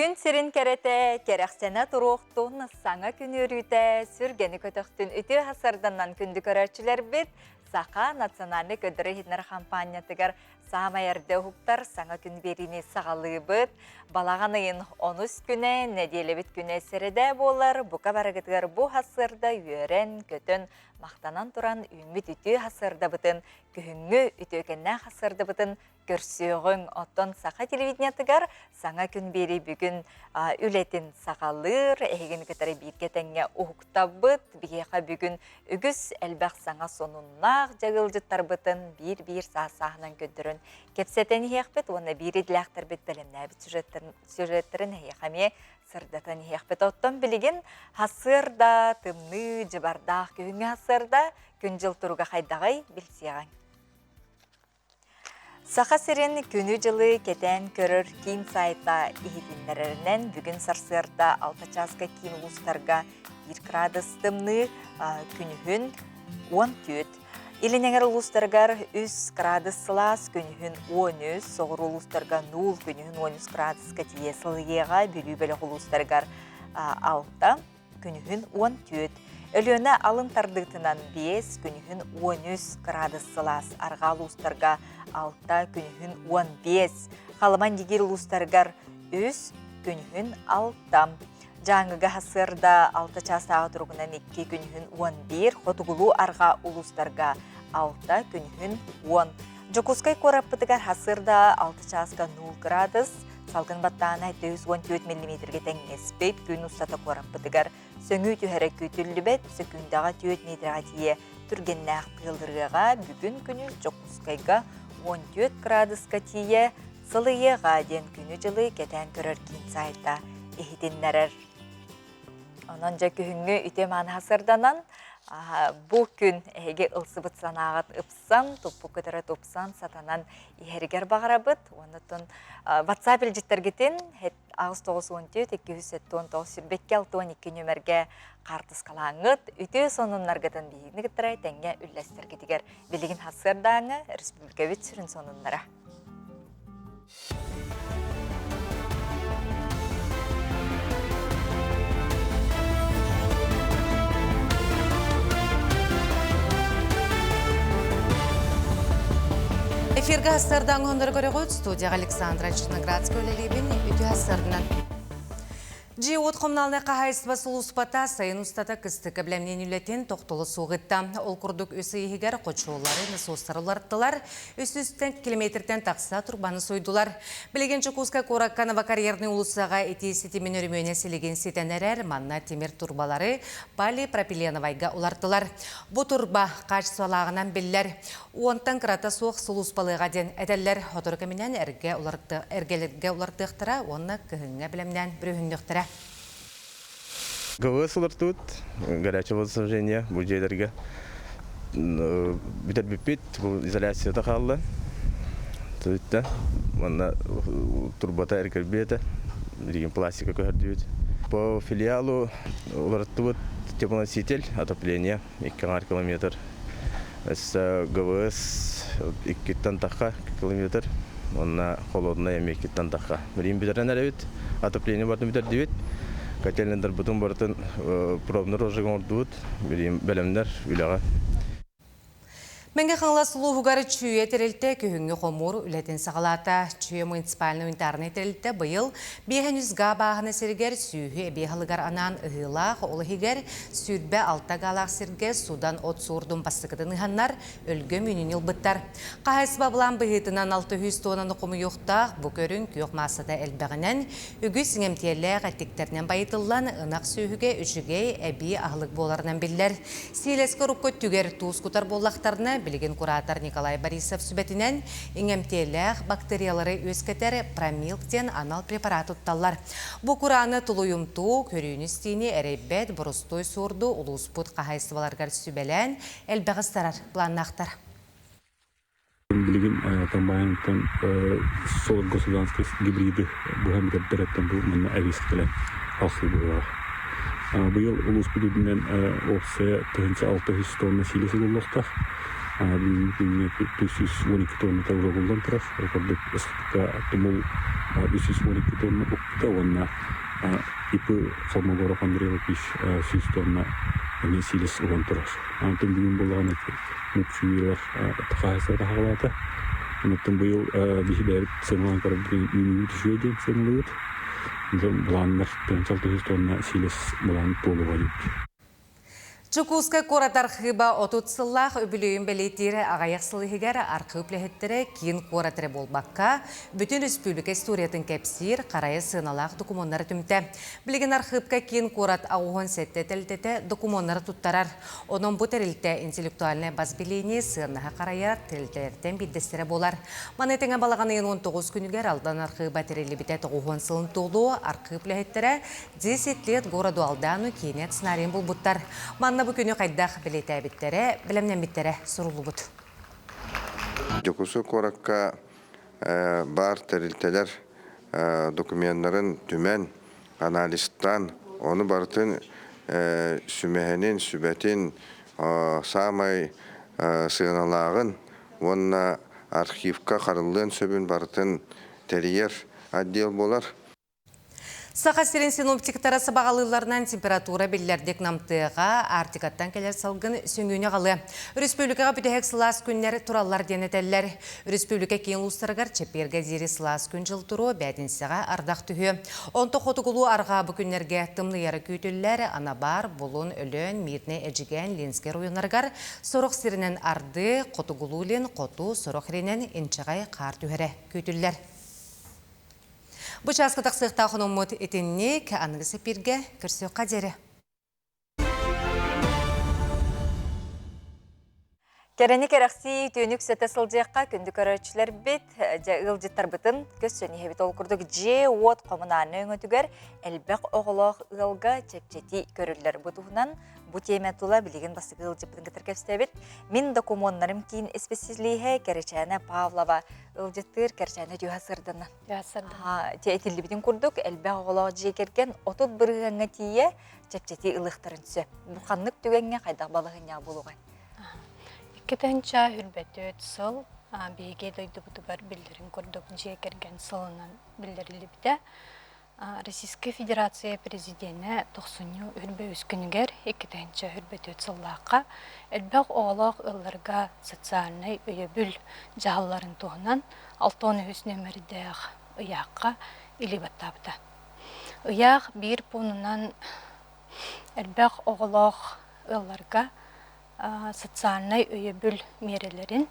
Күн сирин кэрэтэ, кэрэхсэнэ туруохтун, саҥа күн үөрүүтэ, сүргэни көтөхтүн үтүө сарданнан күндү көрөөччүлэрбит Саха национальнай көрдөрөр-иһитиннэрэр хампаанньатыгар саамай эрдэ уһуктар саҥа күн биэриини саҕалыыбыт. Балаҕан ыйын онус күнэ, нэдиэлэбит күнэ сэрэдэ буолар. Бука барыгытыгар бу сарсыарда үөрэн-көтөн, махтанан туран үүммүт үтүө сарсыардабытын, күһүҥҥү үтүөкэннээх сарсыардабытын көрсүөҕүҥ. Оттон саха телевидениетыгар саҥа күн биэрии бүгүн үлэтин саҕалыыр. Эһигини кытары бииргэ тэҥҥэ уһуктабыт. Биһиэхэ бүгүн үгүс элбэх саҥа сонуннаах дьагылдьыттарбытын биир-биир саас-сааһынан көрдөрөн кэпсэтэн иһиэхпит уонна биир идэлээхтэрбит бэлэмнээбит сюжеттарын эһиэхэ эмиэ сырдатан иһиэхпит. Оттон билигин сарсыарда тымныы, дьыбардаах күһүҥҥү сарсыарда күн-дьыл туруга хайдаҕый билсиэҕиҥ. Саха сирин күнү-дьылы кэтээн көрөр киин сайта иһитиннэрэринэн, бүгүн сарсыарда 6 чааска киин улуустарга 1 градус тымныы, күнүһүн 14. Илин эҥэр улуустарыгар 3 градус сылаас, күнүһүн 13, соҕуруу улуустарга 0, күнүһүн 13 градуска тиийэ сылыйыаҕа, Бүлүү бөлөх улуустарыгар 6, күнүһүн 14, Өлүөнэ алын тардыытынан 5, күнүһүн 13 градус сылаас, арҕаа улуустарга 6, күнүһүн 15, Халыма-Индигиир улуустарыгар 3, күнүһүн 6. Дьааҥыга сарсыарда 6 чаастааҕы туругунан 2, күнүһүн 11, хотугулуу-арҕаа улуустарга 6, күнүһүн 10. Дьокуускай куораппытыгар сарсыарда 6 чааска 0 градус, Салгын баттаана 414 миллиметргэ тэҥнэспит, күн устата куораппытыгар сөҥүү түһэрэ күүтүллүбэт, сөкүүндэҕэ 4 метрэҕэ тиийэ түргэннээх тыалырыаҕа, бүгүн күнүс Дьокуускайга 14 градуска тиийэ сылыйыаҕа диэн күнү-дьылы кэтээн көрөр киин сайта иһитиннэрэр. Онон дьэ күһүҥҥү үтүө мааны сырданан, бу күн эһиги ылсыбыт санааҕыт ыпсан, туппуккут эрэ тупсан, сатанан иһэригэр баҕарабыт. Оннуттан WhatsApp илдьиттэргитин 894 279 22 62 нүөмэргэ хаартыскалааҥҥыт, үтүө сонуннаргытын биһигини кытта тэҥҥэ үллэстэргитигэр билигин сарсыардааҥҥы республикабыт сүрүн сонуннара. Эфиргэ сардаҥ оһоннору көрөҕүт студияҕа Александра Черноградская үлэлиибин үтүө сарынан. Дьиэ-уот коммуналнай хаһаайыстыба сулууспата сайын устата кыстыкка бэлэмниин үлэтин тохтоло суох ыытта. Ол курдук үс ый иһигэр хочуоллары, насостары уларыттылар, үс үстэн километртэн тахса турбаны суйдулар. Билигин Дьокуускай куоракка Новокарьерный уулуссаҕа итии ситимин өрөмүөнэ силигин ситэн эрэр, манна тимир турбалары полипропиленовайга улартылар. Бу турба хаачыстыбалааҕынан биллэр. Уонтан кырата суох сулууспалыаҕа диэн этэллэр. Сотору кэминэн эргэ эргэлэргэ улартыахтара уонна кыһыҥҥа бэлэмнээн бүрүһүннүөхтэрэ. ГВС улартыбыт, горячее водоснабжение бу дьиэлэргэ бүтэрбиппит, бу изоляцията хаалла. Түттэ. Манна турбата эргэрбиэтэ, билигин пластика көһөрдүбүт. По филиалу уларыттыбыт теплоноситель, отопление 2 километр. Өссө ГВС иккиттэн тахха километр, уонна холодная эмиэ иккиттэн тахха. Билигин бүтэрэн эрэбит, отопление барытын бүтэрдибит. Котельныйдарбытын барытын пробный розжиг оҥордубут. Билигин бэлэмнэр үлэҕэ. Мэҥэ Хаҥалас улууһугар Чүүйэ тэрилтэ күһүҥҥү хомуур үлэтин саҕалаата. Чүүйэ муниципальнай унитарнай тэрилтэ быйыл 500 га бааһына сиригэр сүүһү эбии аһылыгар анаан ыһыылаах, ол иһигэр 26 гаалаах сиргэ судан от суурдун бастакытын ыһаннар, өлгөм үүнүүнү ылбыттар. Хаһаайыстыба былаан быһыытынан 600 туонаны хомуйуохтаах бу көрүҥ күөх маассата элбэҕинэн, үгүс иҥэмтиэлээх эттиктэринэн байытыллан, ынах сүөһүгэ үчүгэй эбии аһылык буоларынан биллэр. Сиилэскэ урукку өттүгэр туус кутар буоллахтарына, билигин куратор Николай Борисов сүбэтинэн иҥэмтиэлээх бактериялары үөскэтэр Промилк диэн анал препарат тутталлар. Бу курааны тулуйумтуу, көрүүнү-истиини эрэйбэт боростуой суорду улууспут хаһаайыстыбаларыгар сүбэлээн, элбэҕи ыстарар планнаахтар. Билигин комбайнтан Солар государственный гибриды быһан бүтэрдэрэттэн бу манна эбиискэ кэлэн алсыы быһыылаах. Быйыл улууспут үрдүнэн уопсайа 1600 тонна сиилэс ылыллыахтаах. Бүгүҥҥү күҥҥэ 312 тонната ууруллан турар. Ол курдук СХПК Тумул 312 тонна укпута уонна ИП Холмогоров Андрей Лукич 100 тонна эмиэ силис уган турар. Онтон бүгүн буоллаҕына Мукчуилар хаһаайыстыбата хаҕалаата. Онтон быйыл биһи бэйэбит сыаналаан көрөрбүтүн үүнүүбүт үчүгэй диэн сыаналыыбыт. Былааннар 16 тонна силис былаан туолуоҕа диэбит. Дьокуускай куорат архыыба 30 сыллаах үбүлүөйүн бэлиэтиир аҕыйах сыл иһигэр архыып үлэһиттэрэ киин куорат эрэ буолбакка, бүтүн республика историятын кэпсиир харайа сыаналаах докумуоннары түмтэ. Билигин архыыпка киин куорат 87 тэрилтэтэ докумуоннары туттарар. Онон бу тэрилтэ интеллектуальнай бас билиини сыаннаһа харайар тэрилтэлэртэн биирдэстэрэ буолар. Маны тэҥэ балаҕан ыйын 19 күнүгэр Алдан архыыба тэриллибитэ 90 сылын туолуо архыып үлэһиттэрэ Десять лет городу Алдану киинэ сценарийын булбуттар. Манна бу күнү хайдах бэлиэтээбиттэрэ, бэлэмнэммиттэрэ суруллубут. Дьокуускай куоракка баар тэрилтэлэр докуменнарын түмэн, анализтаан, ону барытын сүмэһинин, сүбэтин, саамай сыаналааҕын уонна архивка харыллыан сөбүн барытын тэрийэр отдел буолар. Саха сирин синоптиктара сабаҕалыылларынан температура биллэрдик намтыаҕа, Арктикаттан кэлэр салгын сөҥүүнү аҕалыа. Республикаҕа бүтэһик сылаас күннэр тураллар диэн этэллэр. Республика киин улуустарыгар чэппиэргэ диэри сылаас күн-дьыл туруо, бээтинсэҕэ ардах түһүө. Онто хотугулуу арҕаа бу күннэргэ тымныйара күүтүллэр. Анабар, Булун, Өлөөн, Мирнэй, Эдьигээн, Ленскэй оройуоннарыгар сорох сиринэн арды, хотугулуу-илин, хоту, сорох иринэн инчэҕэй хаар түһэрэ күүтүллэр. Бу чааска тахсыахтаах хонуммут итинник аныгы сэпииргэ көрсүөххэ диэри. Кэрэни кэрэхсии үтүөнү үксэтэ сылдьыахха күндү көрөөччүлэрбит, дьэ ыалдьыттарбытын көрсөн иһэбит. Ол курдук дьиэ-уот хомунааннай өҥөтүгэр элбэх оҕолоох ыалга чэпчэтии көрүллэр. Бу туһунан бу тиэмэ тула билигин бастакы ыалдьыппытын кытары кэпсэтэбит. Мин докумуоннарым киин исписэлииһэ Кэрэчээнэ Павлова ыалдьыттыыр Кэрэчээнэ түһэ сырдана. Этиллибитин курдук, элбэх оҕолоох дьиэ кэргэн 30 бырыһыаҥҥа тиийэ чэпчэтии ылыахтарын сөп. Бу ханнык түгэҥҥэ хайдах балаһыанньаҕа буолуоҕай? 2 хүрбэтүөт сыл биһиги дойдубутугар биллэрин курдук дьиэ кэргэн сылынан биллэриллибитэ. Российскай Федерация Президенэ тохсунньу үрбэ үс күнүгэр 2 хүрбэтүөт сыллаахха элбэх оҕолоох ыалларга социальнай өйөбүл дьаһалларын туһунан 63 нүөмэрдээх ыйаахха илии баттаабыта. Ыйаах биир пуунунан элбэх оҕолоох ыалларга социальнай өйөбүл миэрэлэрин,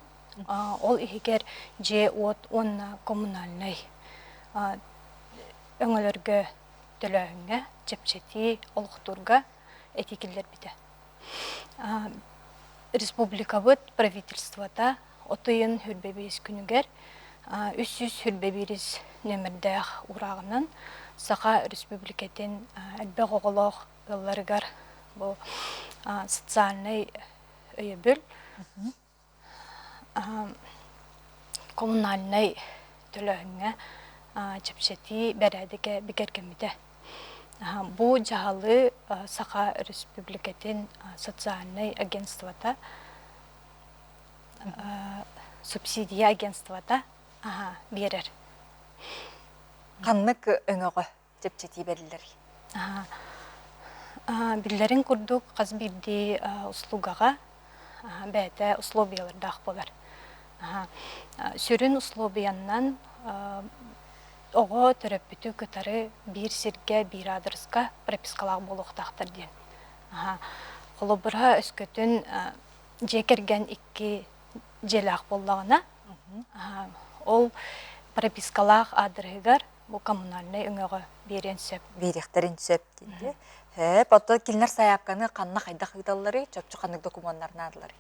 ол иһигэр дьиэ-уот уонна коммунальнай өҥөлөргө төлөөһүҥҥэ чэпчэтии олохтуурга этии киллэрбитэ. Республикабыт правительствота от ыйын 25 күнүгэр 321 нүөмэрдээх уурааҕынан Саха Республикатын элбэх оҕолоох ыалларыгар бу социальнай өйөбүл коммунальнай төлөөһүҥҥэ чэпчэтии бэрээдэгэ бигэргэммитэ. Бу дьаһалы Саха Республикатын социальнай агентствота субсидия агентствота биэрэр. Ханнык өҥөҕө чэпчэтии бэриллэрий? Биллэрин курдук, хас биирдии услугаҕа бэйэтэ условиялардаах буолар. Сүрүн условиянан оҕо төрөппүтү кытары биир сиргэ, биир аадырыска пропискалаах буолуохтаахтар диэн. Холобура, өскөтүн дьиэ кэргэн икки дьиэлээх буоллаҕына, ол пропискалаах аадырыһыгар бу коммунальнай өҥөҕө биэриэн сөп. Биэриэхтэрин сөп диэн. Сөп. Оттон кинилэр сайаапканы ханна хайдах ыыталларый? Чопчу ханнык докумуоннар наадаларый?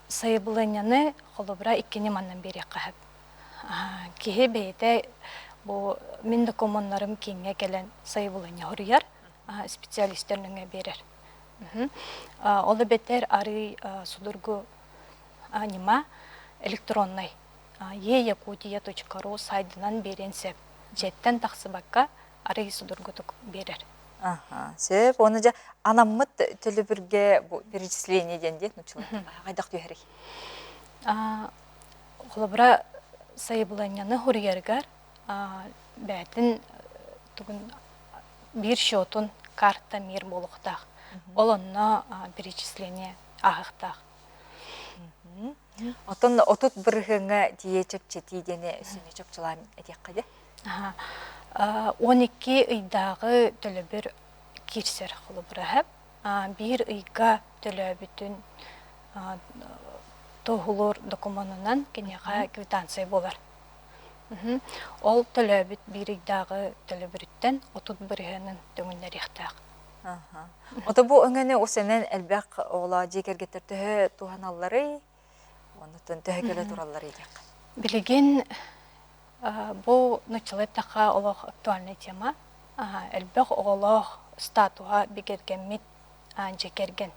Сайабылыанньаны холобура иккини манан биэриэххэ сөп. Киһи бэйэтэ бу мин докумуоннарым кииҥҥэ кэлэн сайабылыанньа суруйар, специалистар нөҥүө биэрэр. Ол эбэтэр арыый судургу ньыма электроннай e-якутия.ру сайтынан биэриэн сөп. Дьиэттэн тахсыбакка арыый судургутук биэрэр. Аха, сөп. Оны дьэ анаммыт төлөбүргэ бу перечисление диэн диэн нуччалар хайдах түһэрий? Холобура, сайабылыанньаны суруйарыгар бэйэтин тугун биир счетун карта мир буолуохтаах. Ол онно перечисление ааһыахтаах. Оттон 30 бырыһыаҥҥа тиийэ чэпчэтии диэни сүнньэ чопчулаан этиэххэ дии. 12 ыйдааҕы төлөбүр киирсэр холобура биир ыйга төлөөбүтүн туоһулуур докумуонунан киниэхэ квитанция буолар. Ол төлөөбүт биир ыйдааҕы төлөбүрүттэн 30 бырыһыанын төҥүннэриэхтээх. Ото бу өҥөнү усэнэн элбэх оҕолоох дьиэ кэргэттэр төһө туһаналларый? Оннуттан төһө кэлэ туралларый диэххэ. Билигин бу нуччалыы эттэххэ олох актуальный тема. Элбэх оҕолоох статуһа бигэргэммит дьиэ кэргэн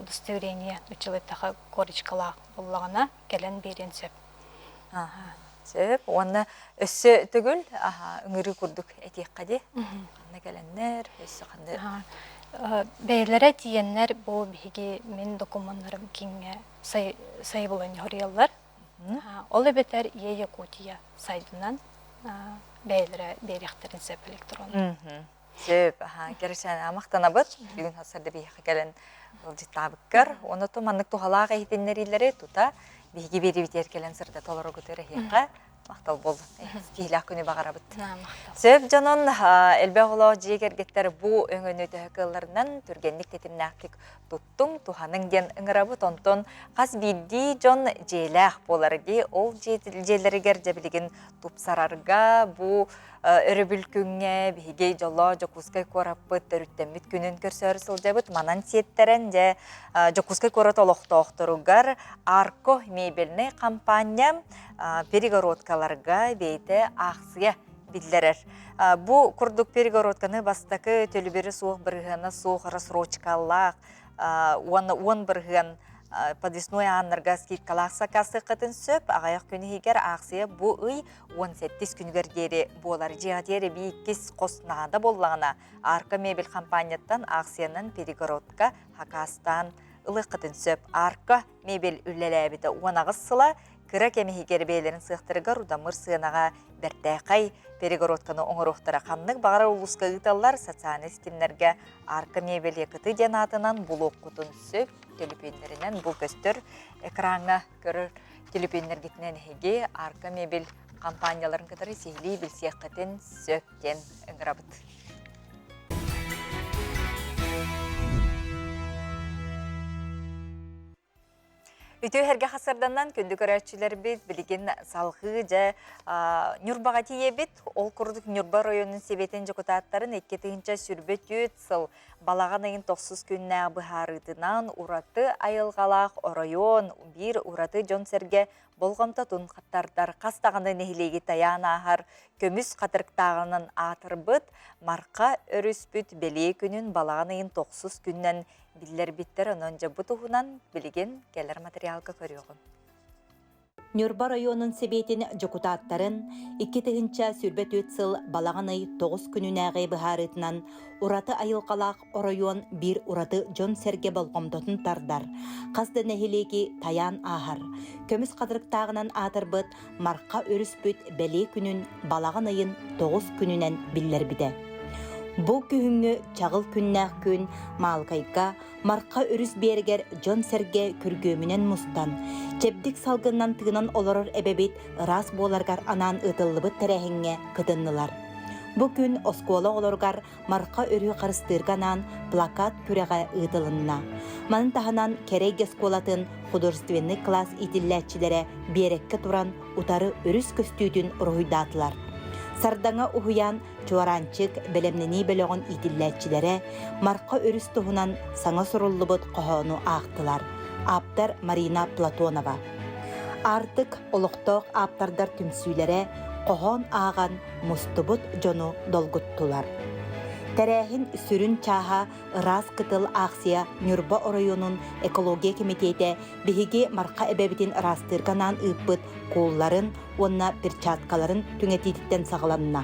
удостоверение нуччалыы эттэххэ корочкалаах буоллаҕына кэлэн биэриэн сөп. Сөп. Уонна өссө төгүл ыҥырыы курдук этиэххэ дии. Ханна кэлэннэр, өссө ханна Бэйэлэрэ тиийэннэр бу биһиги мин докумуоннарым киҥҥэ сайабылыанньа суруйаллар. Ол эбэтэр Е Якутия сайдынан бэйэлэрэ биэриэхтэрин сөп электрон. Сөп, кэрэчээн махтанабыт. Бүгүн сарсыарда биһиэхэ кэлэн ыалдьыттаабыккар. Уонна то маннык туһалаах иһитиннэриилэри тута биһиги биэриибитигэр кэлэн сырдата олороргутугар эһиэхэ махтал буоллун. Киһилээх күнү баҕарабыт. Сөп дьонон элбэх оҕолоох дьиэ кэргэттэр бу өҥөнү төһө кыалларынан түргэнник тэтимнээхтик туттуҥ, туһаныҥ диэн ыҥырабыт. Онтон хас биирдии дьон дьиэлээх буолар дии. Ол дьиэлэригэр дьэ билигин тупсарарга бу өрөбүл күҥҥэ биһиги дьоллоох Дьокуускай куораппыт төрүттэммит күнүн көрсөөрү сылдьабыт. Манан сиэттэрэн дьэ Дьокуускай куорат олохтоохторугар Арко мебельнай хампаанньа перегородкаларга бэйэтэ аахсыйа биллэрэр. Бу курдук перегородканы бастакы төлөбүрэ суох бырыһыана суох рассрочкалаах уонна 10% подвесной ааннарга скидкалаах сакаастыаххытын сөп. Аҕыйах күн иһигэр аахсыйа бу ый 17 күнүгэр диэри буолар. Дьиэҕитигэр эбии иккис хос наада буоллаҕына, Арка мебель хампаанньаттан аахсыйанан перегородка хакаастаан ылыаххытын сөп. Арка мебель үлэлээбитэ 18 сыла кыра кэм иһигэр бэйэлэрин сыахтарыгар удамыр сыанаҕа бэртээхэй перегородканы оҥоруохтара. Ханнык баҕарар улууска ыыталлар социальнай ситимнэргэ Арка мебель Якуты диэн аатынан булуоххутун сөп. Төлөпүөннэринэн бу көстөр экраҥҥа көрөр төлөпүөннэргитинэн эһиги Арка мебель компанияларын кытары сиһилии билсиэххитин сөп диэн ыҥырабыт. Үтүө эргэ хасырданан күндү көрөөччүлэрбит билигин салҕыы дьэ Ньурбаҕа тиийэбит. Ол курдук Ньурба оройуонун Сэбиэтин дьокутааттарын 2024 сыл балаҕан ыйын тохсус күннээх быһаарыытынан ураты айылҕалаах оройуон биир ураты дьон-сэргэ болҕомтотун тардар хас даҕаны нэһилиэги тайаан ааһар көмүс хатырыктааҕынан аатырбыт Марха өрүспүт бэлиэ күнүн балаҕан ыйын тохсус күнүнэн биллэрбиттэр. Онон дьэ бу туһунан билигин кэлэр материалга көрүөҕүм. Ньурба оройуонун Сэбиэтин дьокутааттарын 2024 сыл балаҕан ый тоҕус күнүнээҕи быһаарыытынан ураты айылҕалаах оройуон биир ураты дьон-сэргэ болҕомтотун тардар, хас да нэһилиэги тайаан ааһар, көмүс хатырыктааҕынан аатырбыт Марха өрүспүт бэлиэ күнүн балаҕан ыйын тоҕус күнүнэн биллэрбитэ. Бу күһүҥҥү чаҕыл күннээх күн Маалыкайга Марха өрүс биэрэгэр дьон-сэргэ күргүөмүнэн мустан, чэбдик салгынынан тыынан олорор эбэбит ыраас буоларыгар анаан ыытыллыбыт тэрээһиҥҥэ кытыннылар. Бу күн оскуола оҕолоругар Марха өрүһү харыстыырга анаан плакат күрэҕэ ыытылынна. Маны таһынан Кэрэй оскуолатын художественнай кылаас иитиллээччилэрэ биэрэккэ туран утары өрүс көстүүтүн уруһуйдаатылар. Сардаҥа уһуйаан Чуораанчык бэлэмнэнии бөлөҕүн иитиллээччилэрэ Марха өрүс туһунан саҥа суруллубут хоһоону аахтылар. Ааптар Марина Платонова. Аартык олохтоох ааптардар түмсүүлэрэ хоһоон ааҕан мустубут дьону долгуттулар. Тэрээһин сүрүн чааһа Ыраас кытыл аахсыйа Ньурба оройуонун экология кэмитиэтэ биһиги Марха эбэбитин ыраастыырга анаан ыыппыт куулларын уонна перчаткаларын түҥэтиититтэн саҕаланна.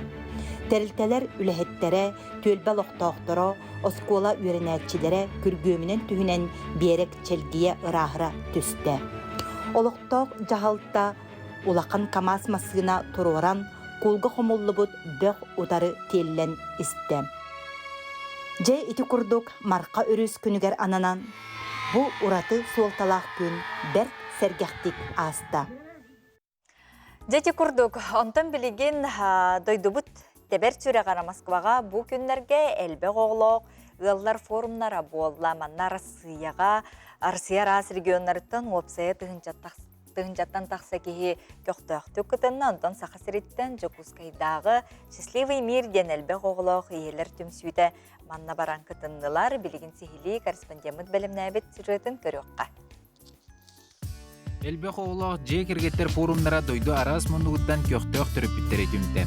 Тэрилтэлэр үлэһиттэрэ, түөлбэ олохтоохторо, оскуола үөрэнээччилэрэ күргүөмүнэн түһүнэн биэрэк чэлгийэ ырааһыра түстэ. Олохтоох дьаһалта улахан КАМАЗ массыына туруоран, куулга хомуллубут бөх утары тиэллэн истэ. Дьэ ити курдук Марха өрүс күнүгэр ананан, бу ураты суолталаах күн бэрт сэргэхтик ааста. Дьэ ити курдук, онтон билигин дойдубут тэбэр сүрэҕэр Москваҕа бу күннэргэ элбэх оҕолоох ыаллар форумнара буолла. Манна Арассыыйаҕа, Арассыыйа араас регионнарыттан уопсайа тыһыынчаттан тахса киһи көхтөөхтүк кытынна. Онтон Саха сириттэн Дьокуускайдааҕы «Счастливый мир» диэн элбэх оҕолоох ийэлэр түмсүүтэ манна баран кытыннылар. Билигин сиһилии корреспондеммыт бэлэмнээбит сюжетын көрүөххэ. Элбэх оҕолоох дьиэ кэргэттэр форумнара дойду араас муннугуттан көхтөөх төрөппүттэри түмтэ.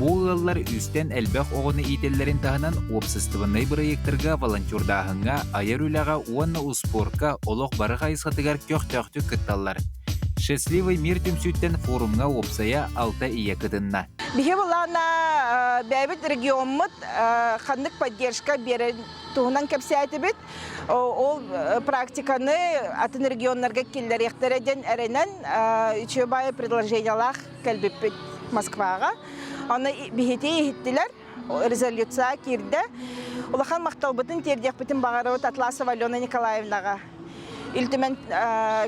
Бу ыаллар үстэн элбэх оҕону иитэллэрин таһынан уопсастыбаннай бырайыактарга волонтердааһыҥҥа, айар үлэҕэ уонна успуорка олох бары хайысхатыгар көхтөөхтүк кытталлар. «Счастливый мир» түмсүүттэн форумҥа уопсайа алта ийэ кытынна. Биһи былаана бэйэбит региоммут ханнык поддержка биэрэр туһунан кэпсээтибит. Ол практиканы атын регионнарга киллэриэхтэрэ диэн эрэнэн үчүгэй предложениялаах кэлбиппит Москваҕа. Аны биһити иһиттилэр, резолюция киирдэ. Улахан махталбытын тиэрдиэхпитин баҕарабыт Атласова Алена Николаевнаҕа. Ил Түмэн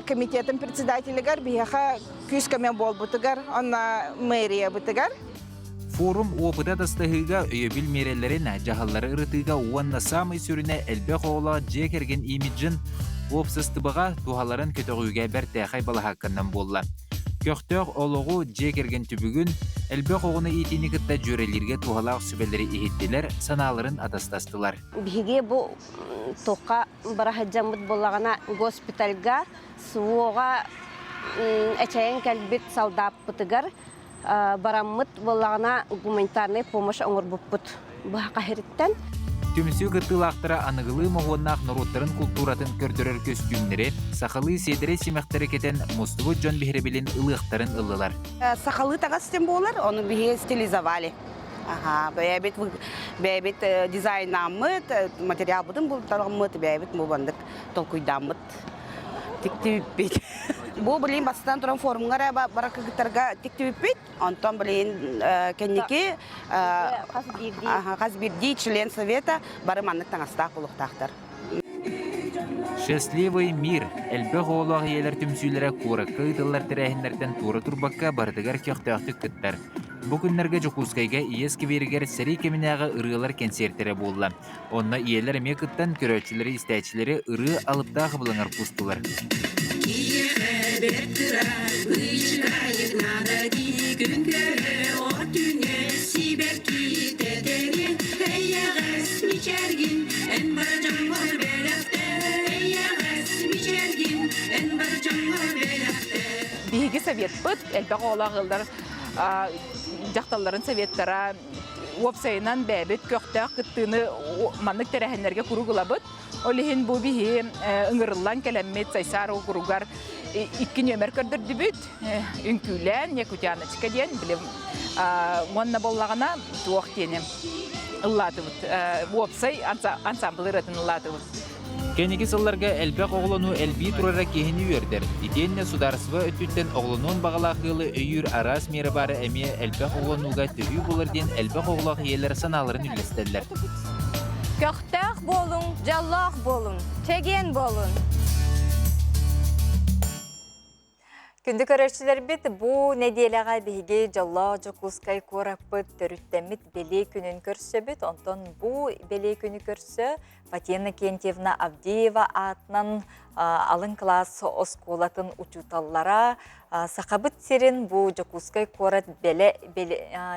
комитетын председателигэр биһиэхэ күүс-көмө буолбутугар, онно мэриябытыгар. Форум опыта атастаһыыга, өйөбүл миэрэлэрин, дьаһаллары ырытыыга уонна саамай сүрүнэ элбэх оҕолоох дьиэ кэргэн имиджин уопсастыбаҕа туһаларын көтөҕүүгэ бэртээхэй балаһаакканнан буолла. Көхтөөх олоҕу, дьиэ кэргэн түбүгүн, элбэх оҕону иитиини кытта дьүөрэлииргэ туһалаах сүбэлэри иһиттилэр, санааларын атастастылар. Биһиги бу туохха бара сылдьаммыт буоллаҕына госпитальга СВО-ҕа эчэйэн кэлбит солдаппытыгар бараммыт буоллаҕына гуманитарнай помощь оҥорбуппут быһа Түмсүү кыттыылаахтара аныгылыы моһуоннаах норуоттарын култууратын көрдөрөр көстүүмнэри, сахалыы сиэдэрэй симэхтэри кэтэн мустубут дьон биһирэбилин ылыахтарын ыллылар. Сахалыы таҥас диэн буолар, ону биһиги стилизовали. Аха, бэйэбит бэйэбит дизайнаммыт, материалбытын бултараммыт, бэйэбит бу толкуйдааммыт тиктибиппит. Бу билин бастатан туран форумҥа эрэ бара кыргыттарга тиктибиппит. Онтон билин кэнники хас биирдии член совета бары маннык таҥастаах буолуохтаахтар. Счастливый мир элбэх оҕолоох ийэлэр түмсүүлэрэ куоракка ыытыллар тэрээһиннэртэн туора турбакка барытыгар көхтөөхтүк кыттар. Бу күннэргэ Дьокуускайга Ийэ скверигэр сэрии кэминээҕи ырыалар кэнсиэртэрэ буолла. Онно ийэлэр эмиэ кыттан көрөөччүлэри, истээччилэри ырыа алыптаах абылаҥар кустулар. Биһиги советпыт элбэх оҕолоох ыаллар дьахталларын советтара уопсайынан бэйэбит көхтөөх кыттыыны маннык тэрээһиннэргэ куруук ылабыт. Ол иһин бу биһи ыҥырыллан кэлэммит Сайсаар округар икки нүөмэр көрдөрдүбүт. Үҥкүүлээн Якутяночка диэн били уонна буоллаҕына туох диэни ыллаатыбыт. Уопсай ансамбл ырыатын ыллаатыбыт. Кэнники сылларга элбэх оҕолонуу элбии турара киһини үөрдэр. Итиэннэ судаарыстыба өттүттэн оҕолонуон баҕалаах ыалы өйүүр араас миэрэ баара эмиэ элбэх оҕолонууга төһүү буолар диэн элбэх оҕолоох ийэлэр санааларын үллэстэллэр. Көхтөөх буолуҥ, дьоллоох буолуҥ, чэгиэн буолуҥ! Күндү көрөөччүлэрбит, бу нэдиэлэҕэ биһиги дьоллоох Дьокуускай куораппыт төрүттэммит бэлиэ күнүн көрсөбүт. Онтон бу бэлиэ күнү көрсө Фатина Кентьевна Авдеева аатынан алын кылаас оскуолатын учууталлара Сахабыт сирин бу Дьокуускай куорат бэлэ,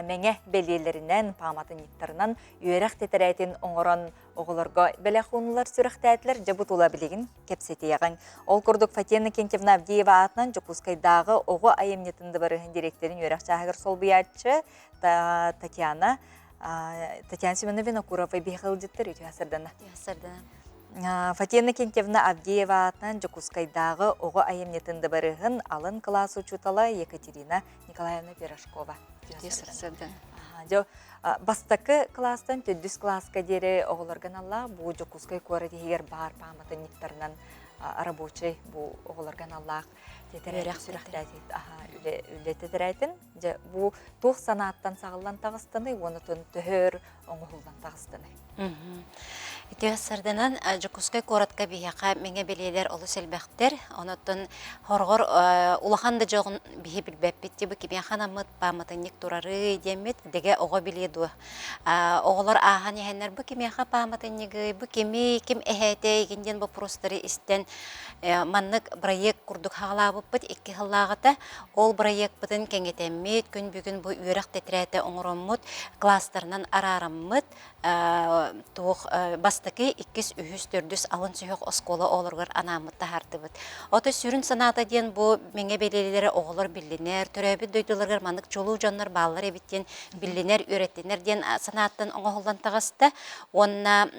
мэҥэ бэлиэлэринэн, пааматынньыктарынан үөрэх тэтэрээтин оҥорон оҕолорго бэлэх ууннулар сүрэхтээтилэр. Дьэ бу тула билигин кэпсэтиэҕиҥ. Ол курдук Фатина Кентьевна Авдеева аатынан Дьокуускайдааҕы оҕо айымньытын дыбарыһын дириэктэрин үөрэх чааһыгар солбуйааччы Татьяна Татьяна Семеновна Винокурова биһиэхэ ыалдьыттар үтүө сардана. Сардана. Фатина Кентьевна Авдеева аатынан Дьокуускайдааҕы оҕо айымньытын дыбарыһын алын кылаас учуутала Екатерина Николаевна Пирожкова. Үтүө сарсыарда. Дьэ, бастакы кылаастан төрдүс кылааска диэри оҕолорго аналлаах бу Дьокуускай куорат иһигэр баар пааматынньыктарынан рабочай бу оҕолорго аналлаах тэтэрээт сүрэхтээтит үлэ үлэ тэтэрээтин дьэ бу туох санааттан саҕыллан таҕыстаный уонна төһөр оҥоһуллан таҕыстаный Үтүө сарданан Дьокуускай куоратка биһиэхэ мэҥэ бэлиэлэр олус элбэхтэр. Онон хорҕор улахан да дьоҕун биһи билбэппит бу кимиэхэ анаммыт пааматынньык турарый диэммит дэгэ оҕо билиэ дуо. Оҕолор ааһан иһэннэр бу кимиэхэ пааматынньыгый, бу кими, ким эһээтэ игин диэн боппуруостары истэн маннык проект курдук хаҕалаабыппыт икки сыллааҕыта. Ол бырайыакпытын кэҥэтэммит, күн бүгүн бу үөрэх тэтэрээтэ оҥороммут, класстарынан араараммыт, туох бастакы, иккис, үһүс, төрдүс алын сүһүөх оскуола оҕолоругар анааммыт таһаардыбыт. Ото сүрүн санаата диэн бу мэҥэ бэлиэлэрэ оҕолор биллинэр, төрөөбүт дойдуларыгар маннык чулуу дьоннор бааллар эбит диэн биллинэр, үөрэттинэр диэн санааттан оҥоһуллан таҕыста. Уонна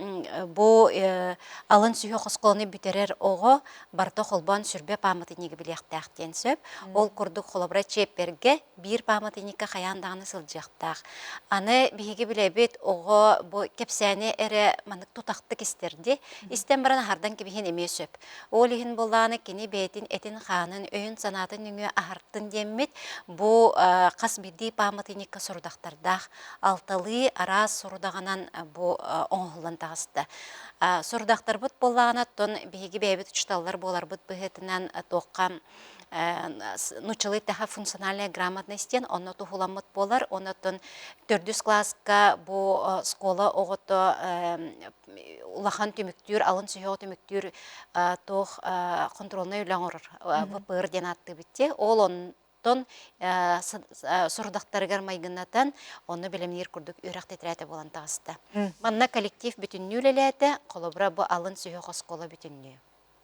бу алын сүһүөх оскуоланы бүтэрэр оҕо барыта холбоон сүрбэ пааматынньыгы билиэхтээх диэн сөп. Ол курдук холобура чиэппэргэ биир пааматынньыкка хайаан даҕаны сылдьыахтаах. Аны биһиги билэбит оҕо бу кэпсээни эрэ маннык тутахтык истэрди. Истэн баран аһардан кэбиһин эмиэ сөп. Ол иһин буоллаҕына кини бэйэтин этин-хаанын, өйүн-санаатын нөҥүө аһартын диэммит бу хас биирдии пааматынньыкка сорудахтардаах алталыы араас сорудаҕынан бу оҥоһуллан таҕыста. Сорудахтарбыт буоллаҕына, оттон биһиги бэйэбит учууталлар буоларбыт быһыытынан туохха нууччалыы таха функциональная грамотность диэн онно туһуламмыт буолар. Онон төрдүс кылааска бу школа оҕото улахан түмүктүүр, алын сүһүөх түмүктүүр туох контрольнай үлэ оҥорор ВПР диэн ааттыыбыт дии. Ол онтон сорудахтарыгар майгыннатан, онно бэлэмниир курдук үөрэх тэтэрээтэ буолан таҕыста. Манна коллектив бүтүннүү үлэлээтэ, холобура бу алын сүһүөх оскуола бүтүннүү.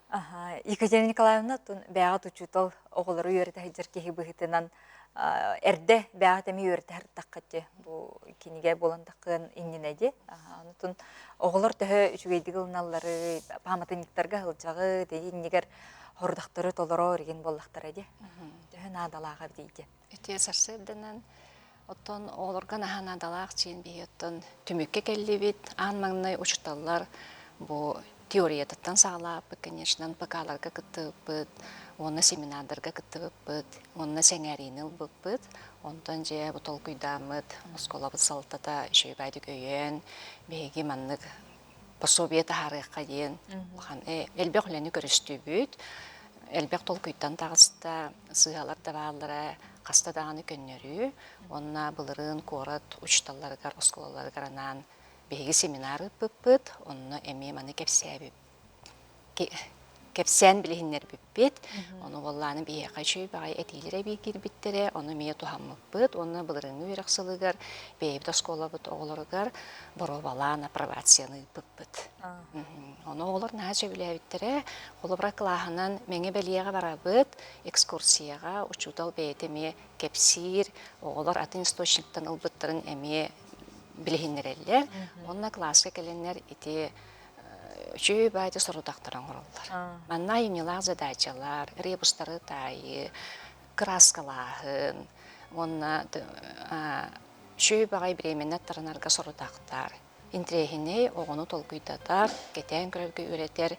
Аха, Екатерина Николаевна бэйэҕит учуутал оҕолору үөрэтэ сылдьар киһи быһыытынан эрдэ бэйэҕит эмиэ үөрэтэ сырыттаххыт дии бу кинигэ буолан таххыан иннинэ дии. Онутун оҕолор төһө үчүгэйдик ылыналлары, пааматынньыктарга сылдьаҕыт, иннигэр хордохтору толорор игин буоллахтара дии. Төһө наадалааҕа эбитий Үтүө сарсыарданан оттон оҕолорго наһаа наадалаах чиин биһи оттон түмүккэ кэллибит. Аан маҥнай учууталлар бу теориятыттан саҕалаабыт, конечно, НПК-ларга кыттыбыппыт, уонна семинардарга кыттыбыппыт, уонна сэҥээриини ылбыппыт. Онтон дьэ бу толкуйдааммыт оскуолабыт салалтата үчүгэйдик өйөөн, биһиги маннык пособие таһаарыахха диэн улахан элбэх үлэни көрүстүбүт. Элбэх толкуйтан таҕыста, сыыһалар да бааллара, хаста даҕаны көннөрүү. Уонна былырыын куорат учууталларыгар, оскуолаларыгар анаан биһиги семинар ыыппыппыт. Онно эмиэ маны кэпсээбиппит кэпсээн билиһиннэрбиппит. Ону буоллааны биһиэхэ үчүгэй баҕайы этиилэр эбии киирбиттэрэ, ону эмиэ туһаммыппыт уонна былырыыҥҥы үөрэх сылыгар бэйэбит оскуолабыт оҕолоругар боруобалаан апробацияны ыыппыппыт. Ону оҕолор наһаа сөбүлээбиттэрэ. Холобура, кылааһынан Мэҥэ Бэлиэҕэ барабыт, экскурсияҕа учуутал бэйэтэ эмиэ кэпсиир, оҕолор атын источниктан ылбыттарын эмиэ билиһиннэрэллэр. Уонна кылааска кэлэннэр ити үчүгэй баайда сорудахтары оҥороллор. Манна айымньылаах задачалар, ребустары таайыы, кырааскалааһын уонна үчүгэй баҕайы бириэмэни аттарынарга сорудахтар. Интэриэһинэй, оҕону толкуйдатар, кэтээн көрөргө үөрэтэр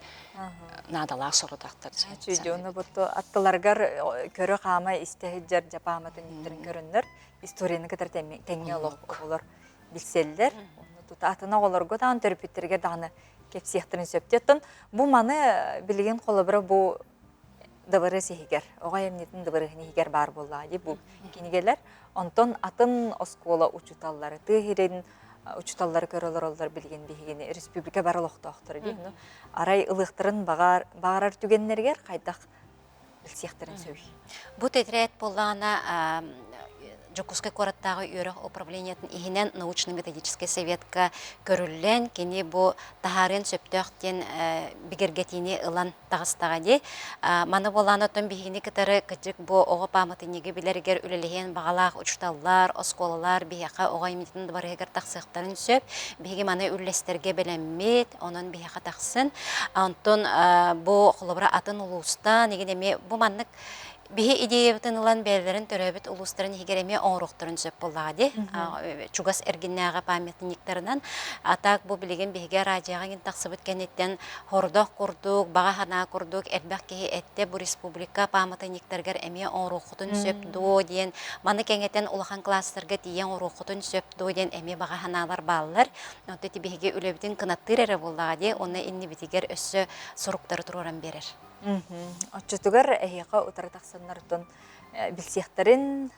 наадалаах сорудахтар. Чүйдү буту аттыларыгар көрө хаама истэ сылдьар дьапааматын көрөннөр историяны кытары тэҥҥэ олох оҕолор билсэллэр. Онно тута атын оҕолорго даҕаны төрөппүттэригэр даҕаны кэпсиэхтэрин сөп. Оттон бу маны билигин холобура бу дыбарыас иһигэр, оҕо айымньытын дыбарыаһын иһигэр баар буоллаҕа дии бу кинигэлэр. Онтон атын оскуола учууталлары, тыа сирин учууталлары көрө олороллор билигин биһигини республика бар олохтоохторо дии. Арай ылыахтарын баҕарар түгэннэригэр хайдах билсиэхтэрин сөбүй? Бу тэтэрээт буоллаҕына Дьокуускай куораттааҕы үөрэх управлениетын иһинэн научно-методическай советка көрүллэн, кини бу таһаарыан сөптөөх диэн бигэргэтиини ылан таҕыстаҕа дии. Маны буоллаҕына оттон биһигини кытары кырдьык бу оҕо пааматынньыгы билэригэр үлэлэһиэн баҕалаах учууталлар, оскуолалар биһиэхэ оҕо айымньытын дыбарыһыгар тахсыахтарын сөп. Биһиги маны үллэстэргэ бэлэммит, онон биһиэхэ тахсын. Онтон бу холобура атын улуустан игин эмиэ бу маннык. Биһи идеябытын ылан бэйэлэрин төрөөбүт улуустарын иһигэр эмиэ оҥоруохтарын сөп буоллаҕа дии. Чугас эргиннээҕи памятниктарынан. А так бу билигин биһиги радиоҕа иҥин тахсыбыт кэнниттэн хордох курдук, баҕа санаа курдук элбэх киһи эттэ бу республика пааматынньыктарыгар эмиэ оҥоруоххутун сөп дуо диэн, маны кэҥэтэн улахан класстарга тиийэн оҥоруоххутун сөп дуо диэн эмиэ баҕа санаалар бааллар. Онто ити биһиги үлэбитин кынаттыыр эрэ буоллаҕа дии, уонна иннибитигэр өссө соруктары туруоран биэрэр. Оччотугар эһиэхэ утары тахсаннартан билсиэхтэрин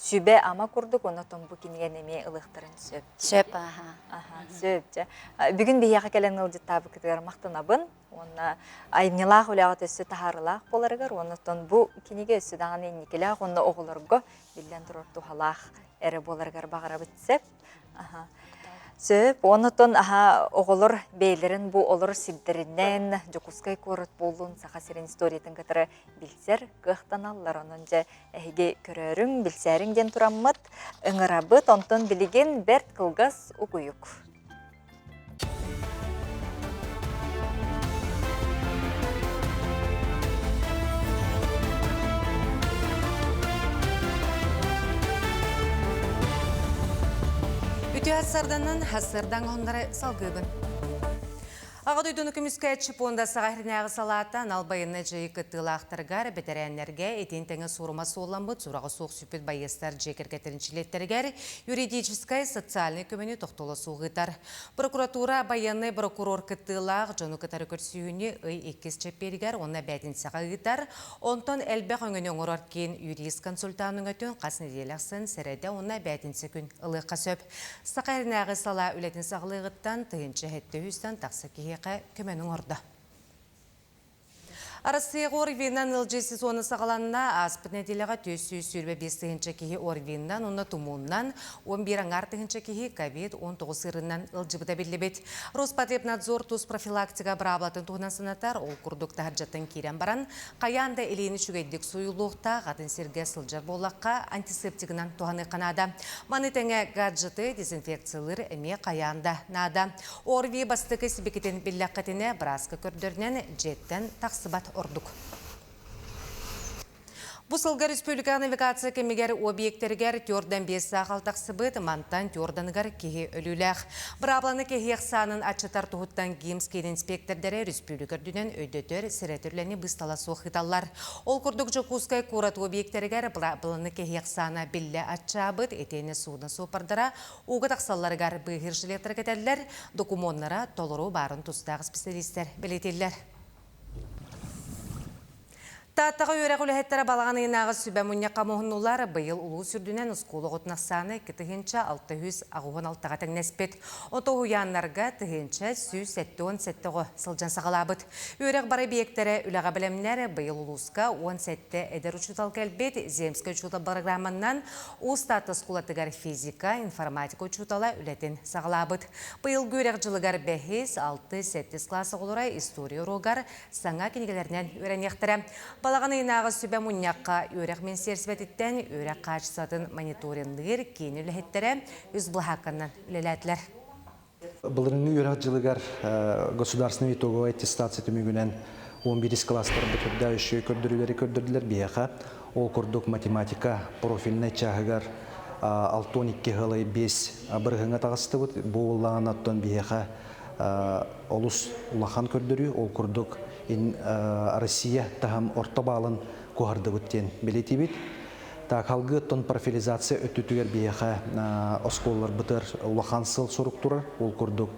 сүбэ-ама курдук уонна бу кинигэни эмиэ ылыахтарын сөп. Сөп, аха. Аха, сөп дьэ. Бүгүн биһиэхэ кэлэн ыалдьыттаабыккытыгар махтанабын уонна айымньылаах үлэҕит өссө таһаарыылаах буоларыгар уонна оттон бу кинигэ өссө даҕаны инникилээх уонна оҕолорго биллэн турар туһалаах эрэ буоларыгар баҕарабыт сөп. Аха. Сөп. Онотон аха оҕолор бэйэлэрин бу олор сирдэринэн Дьокуускай куорат буоллун Саха сирин историятын кытары билсэр кыахтаналлар. Онон дьэ эһиги көрөөрүҥ, билсээриҥ диэн тураммыт, ыҥырабыт. Онтон билигин бэрт кылгас угуйук. Үтүө сарданан сардаҥ оһоннары салгыыбын. Аҕа дойдуну көмүскээччи пуонда саҕа иһинээҕи салаата анал байыаннай дьайыы кыттыылаахтарыгар, бэтэрээннэргэ итин тэҥэ суорума суолламмыт сураҕа суох сүппүт байыастар дьиэ кэргэттэрин чилиэттэригэр юридическай, социальнай көмөнү тохтоло суох ыытар. Прокуратура байыаннай прокурор кыттыылаах дьону кытары көрсүһүүнү ый иккис чэппиэригэр уонна бээтинсэҕэ ыытар. Онтон элбэх өҥөнү оҥорор киин юрист-консультант өҥөтүн хас нэдиэлэ ахсын сэрэдэ уонна бээтинсэ күн ылыахха сөп. Саха эринээҕи салаа үлэтин саҕалыаҕыттан 1700-тэн тахса киһиэхэ көмөнү оҥордо. Арассыыйаҕа ОРВИ-нан ыалдьыы сезона саҕаланна. Ааспыт нэдиэлэҕэ 425 тыһыынча киһи ОРВИ-нан уонна тумууннан, 11 аҥаар тыһыынча киһи ковид-19 ыарыынан ыалдьыбыта биллибит. Роспотребнадзор тус профилактика быраабылатын туһунан санатар, ол курдук таһырдьаттан киирэн баран, хайаан да илиини үчүгэйдик сууйуллуохтаах, атын сиргэ сылдьар буоллахха, антисептигынан туһаныахха наада. Маны тэҥэ гаджеты дезинфекциялыыр эмиэ хайаан да наада. ОРВИ бастакы сибикитин биллэххитинэ, бырааска көрдөрүнэн дьиэттэн тахсыбат ордук. Бу сылга республика навигация кэмигэр объектэригэр төрдөн биэс саахал тахсыбыт, мантан төрданыгар киһи өлүүлээх. Быраабыланы кэһиэх саанын аччатар туһуттан ГИМС киин инспектордара республика үрдүнэн өйдөтөр сэрэтэр үлэни быыстала суох ыыталлар. Ол курдук Дьокуускай куорат объектэригэр быраабыланы кэһиэх саана биллэ аччаабыт, итиэннэ сууна суоппардара Ууга тахсалларыгар быыһыыр жилеттары кэтэллэр, докумуоннара толору баарын тустаах специалистэр бэлиэтииллэр. Тааттаҕа үөрэх үлэһиттэрэ балаҕан ыйынааҕы сүбэ мунньахха муһуннулар. Быйыл улуус үрдүнэн оскуола оҕотун ахсаана 2686-ҕа тэҥнэспит. Ото уһуйааннарга 1177 оҕо сылдьан саҕалаабыт. Үөрэх бары объектэрэ үлэҕэ бэлэмнэр. Быйыл улууска 17 эдэр учуутал кэлбит. Земскэй учуутал программанан Уус Таатта оскуолатыгар физика, информатика учуутала үлэтин саҕалаабыт. Быйылгы үөрэх дьылыгар бэһис, алты, сэттис кылаас оҕолоро история уруогар саҥа кинигэлэринэн үөрэниэхтэрэ. Балаҕан ыйынааҕы сүбэ мунньахха үөрэх министиэристибэтиттэн үөрэх хаачыстыбатын мониторинныыр киин үлэһиттэрэ үс былаһаакканан үлэлээтилэр. Былырыҥҥы үөрэх дьылыгар государственный итоговая аттестация түмүгүнэн 11 класстарбыт үрдээх үчүгэй көрдөрүүлэри көрдөрдүлэр биһиэхэ. Ол курдук математика профильнай чааһыгар 62 сылай 5 бырыһыҥҥа таҕыстыбыт. Бу буоллаҕына оттон биһиэхэ олус улахан көрдөрүү. Ол курдук Россия таһым орто баалын куоһардыбыт диэн бэлиэтиибит. Так, салгыы оттон профилизация өттүтүгэр биһиэхэ оскуолаларбытыгар улахан сыл сорук турар. Ол курдук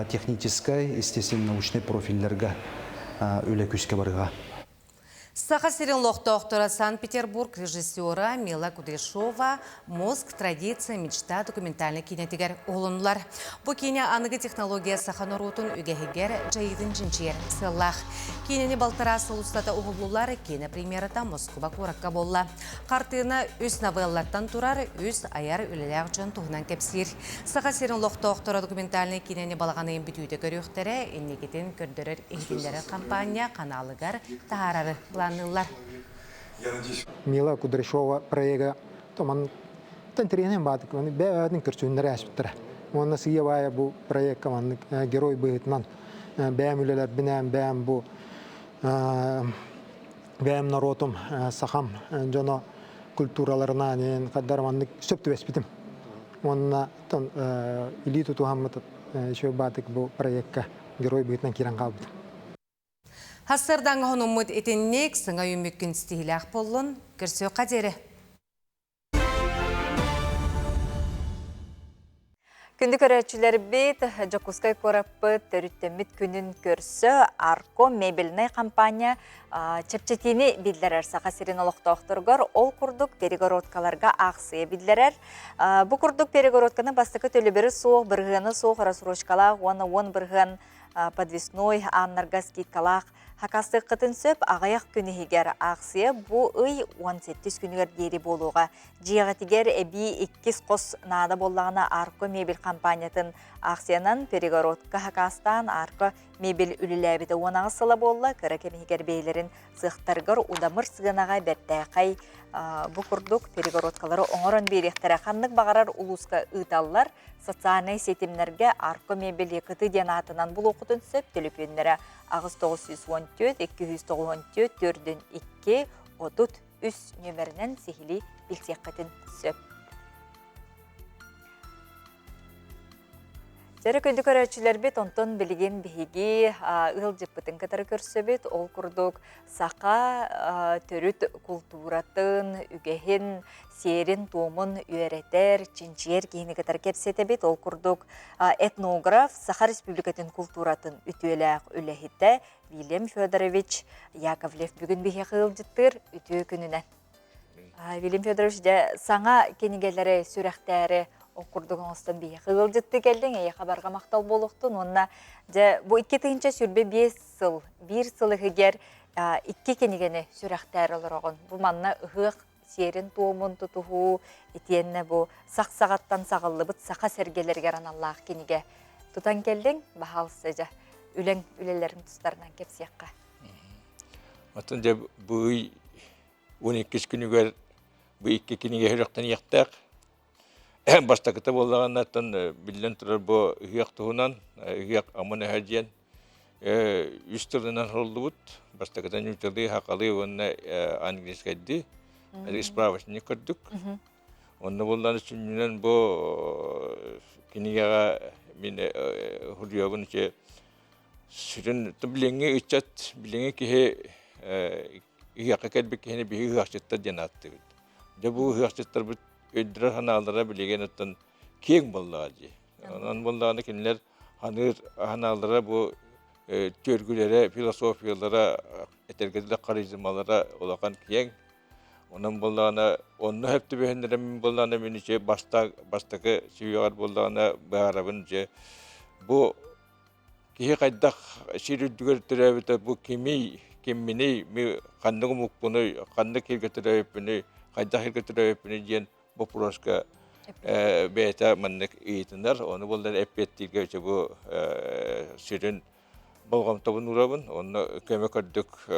техническай, естественно-научнай профилларга үлэ күүскэ барыаҕа. Саха сирин олохтоохторо Санкт-Петербург режиссера Мила Кудряшова «Мозг, традиция, мечта» документальнай киинэтигэр уһулуннулар. Бу киинэ аныгы технология саха норуотун үгэһигэр дьайыытын чинчийэр сыаллаах. Киинэни балтараа сыл устата уһуллулар, киинэ премьерата Москуба куоракка буолла. Хартыына үс новеллаттан турар, үс айар үлэлээх дьон туһунан кэпсиир. Саха сирин олохтоохторо документальнай киинэни балаҕан ыйын бүтүүтэ көрүөхтэрэ, инникитин көрдөрөр иһитиннэрэр хампаанньа ханаалыгар таһаарары планныыллар. Мила Кудряшова проега томан тэнтириэнэн баатык бэйэбээтин көрсүннэрэ ааспыттара. Уонна сыыйа баайа бу проекка маннык герой быһыытынан бэйэм үлэлэрбинээн бэйэм бу Бэйэм норуотум, сахам дьоно культураларынан хаддар маннык сөп түбэспитим. Уонна илии тутуһаммыт үчүгэй баатык бу проекка герой быһыытынан киирэн хаалбытым. Хассардаҥҥа хонуммут итинник сыҥа үүммүккүн ситиһиилээх буоллун, көрсүөххэ диэри. Күндү көрөөччүлэрбит, Дьокуускай куораппыт төрүттэммит күнүн көрсө Арко мебельнай компания чэпчэтиини биллэрэр Саха сирин олохтоохторугар ол курдук перегородкаларга аахсыйа биллэрэр. Бу курдук перегородканы бастакы төлөбүрү суох, бырыһыана суох рассрочкалаах уонна 10% подвесной ааннарга скидкалаах Хакастыаххытын сөп, аҕыйах күн иһигэр аахсыйа бу ый 18 күнүгэр диэри буолуоҕа. Дьиэҕитигэр эбии иккис хос наада буоллаҕына Арко мебель компаниятын аахсыйанан перегородка хакаастаан Арко мебель үлэлээбитэ 18 сыла буолла, кыра кэм иһигэр бэйэлэрин сыахтарыгар удамыр сыанаҕа бэртээхэй бу курдук перегородкалары оҥорон биэриэхтэрэ. Ханнык баҕарар улууска ыыталлар. Социальнай ситимнэргэ Арко мебель Якуты диэн аатынан булуоххутун сөп төлөпүөннэрэ 8914 294 төрдүн 2 33 нүөмэринэн сиһилии билсиэххитин сөп. Дьэрэ күндү көрөөччүлэрбит, онтон билигин биһиги ыалдьыппытын кытары көрсөбүт. Ол курдук саха төрүт култууратын, үгэһин, сиэрин-туомун үөрэтэр, чинчийэр киһини кытары кэпсэтэбит. Ол курдук этнограф, Саха Республикатын култууратын үтүөлээх үлэһитэ Вильям Федорович Яковлев бүгүн биһиэхэ ыалдьыттыыр үтүө күнүнэн. Вильям Федорович, дьэ саҥа кинигэлэри сүрэхтээри ол курдук оҥостон биһиэхэ ыалдьыттыы кэллиҥ, эйиэхэ барҕа махтал буолуохтун уонна дьэ бу 2025 сыл, биир сыл иһигэр икки кинигэни сүрэхтээри олороҕун. Бу манна ыһыах сиэрин-туомун тутуһуу, итиэннэ бу сах саҕаттан саҕыллыбыт саха сэргэлэригэр аналлаах кинигэ тутан кэллиҥ, баһаалыста дьэ, үлэҥ үлэлэрин тустарынан кэпсиэххэ. Оттон дьэ бу ый 12 күнүгэр бу икки кинигэ сүрэхтэниэхтээх. Бастакыта буоллаҕына, оттон биллэн турар бу ыһыах туһунан, ыһыах амын эһэ диэн үс тылынан суруллубут. Бастакыта нууччалыы, сахалыы уонна английскайдыы справочник көрдүк. Онно буоллаҕына сүнньүнэн бу кинигэҕэ мин суруйабын ити сүрүн билиҥҥи ыччат, билиҥҥи киһи ыһыахха кэлбит киһини биһиги ыһыахчыттар диэн ааттыыбыт. Дьэ бу ыһыахчыттарбыт өйдөрөр-санаалара билигин оттон киэҥ буоллаҕа дии. Онон буоллаҕына кинилэр ханыыр санаалара бу түөргүлэрэ, философиялара, этэргэ дылы харизмалара улахан киэҥ. Онон буоллаҕына онно сөп түбэһиннэрэ мин буоллаҕына мин ичи бастакы сүһүөҕэр буоллаҕына быһаарабын дьэ бу Киһи хайдах сир үрдүгэр төрөөбүтэ бу кимий, кимминий, ханнык омукпунуй, ханнык сиргэ төрөөбүппүнүй, хайдах сиргэ төрөөбүппүнүй диэн боппуруоска бэйэтэ маннык ыйытынар. Ону буоллар эппиэттииргэ өтө бу сүрүн болҕомтобун уурабын. Онно көмө көрдүк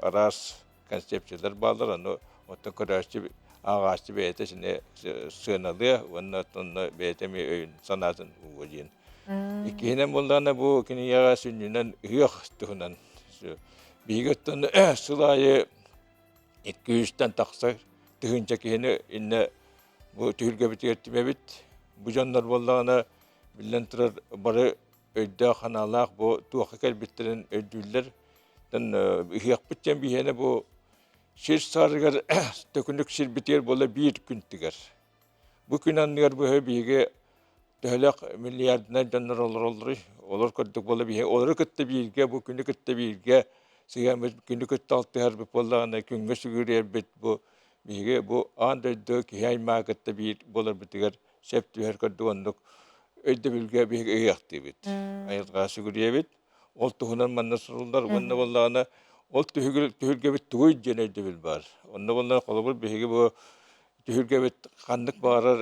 араас концепциялар бааллар. Ону оттон көрөөччү, ааҕааччы бэйэтэ сини сыаналыа уонна онно бэйэтэ эмиэ өйүн санаатын ууруо диэн. Иккиһинэн буоллаҕына бу кинигэҕэ сүнньүнэн ыһыах туһунан биһиги оттон сыл аайы 200-тэн тахса тыһыынча киһини иннэ бу түһүлгэбитигэр түмэбит. Бу дьоннор буоллаҕына биллэн турар бары өйдөөх-санаалаах бу туохха кэлбиттэрин өйдүүллэр. Ыһыахпыт диэн биһиэнэ бу сир саарыгар төкүнүк сирбитигэр буола биир күн тигэр. Бу күн анныгар быһа биһиги төһөлөөх миллиардынан дьоннор олороллоруй, олор курдук буола биһиги олору кытта бииргэ, бу күнү кытта бииргэ сыһыаммыт, күнү кытта алтыһарбыт буоллаҕына күҥҥэ сүгүрүйэрбит бу биһиги бу аан дойду киһи аймаҕы кытта биир буоларбытыгар сөп түһэр курдук оннук өйдөбүлгэ биһиги ыһыахтыыбыт. Айылҕаҕа сүгүрүйэбит. Ол туһунан манна суруллар уонна буоллаҕына ол түһүлгэбит тугуй диэн өйдөбүл баар. Онно буоллаҕына холобур биһиги бу түһүлгэбит ханнык баҕарар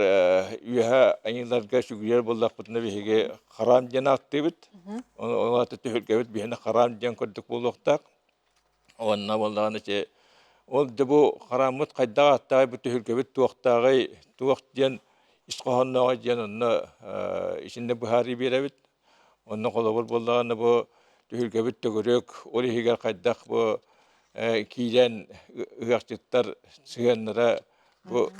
үөһэ айыыларга сүгүрүйэр буоллахпытына биһиги хараам диэн ааттыыбыт. Ол аата түһүлгэбит биһиэнэ хараам диэн курдук буолуохтаах. Уонна буоллаҕына ити ол да бу харааммыт хайдах ааттааҕый, бу түһүлгэбит туохтааҕый, туох диэн ис хоһооннооҕой диэн онно итиннэ быһаарыы биэрэбит. Онно холобур буоллаҕына бу түһүлгэбит төгүрүк, ол иһигэр хайдах бу. киирэн ыһыахчыттар сыһыаннара бу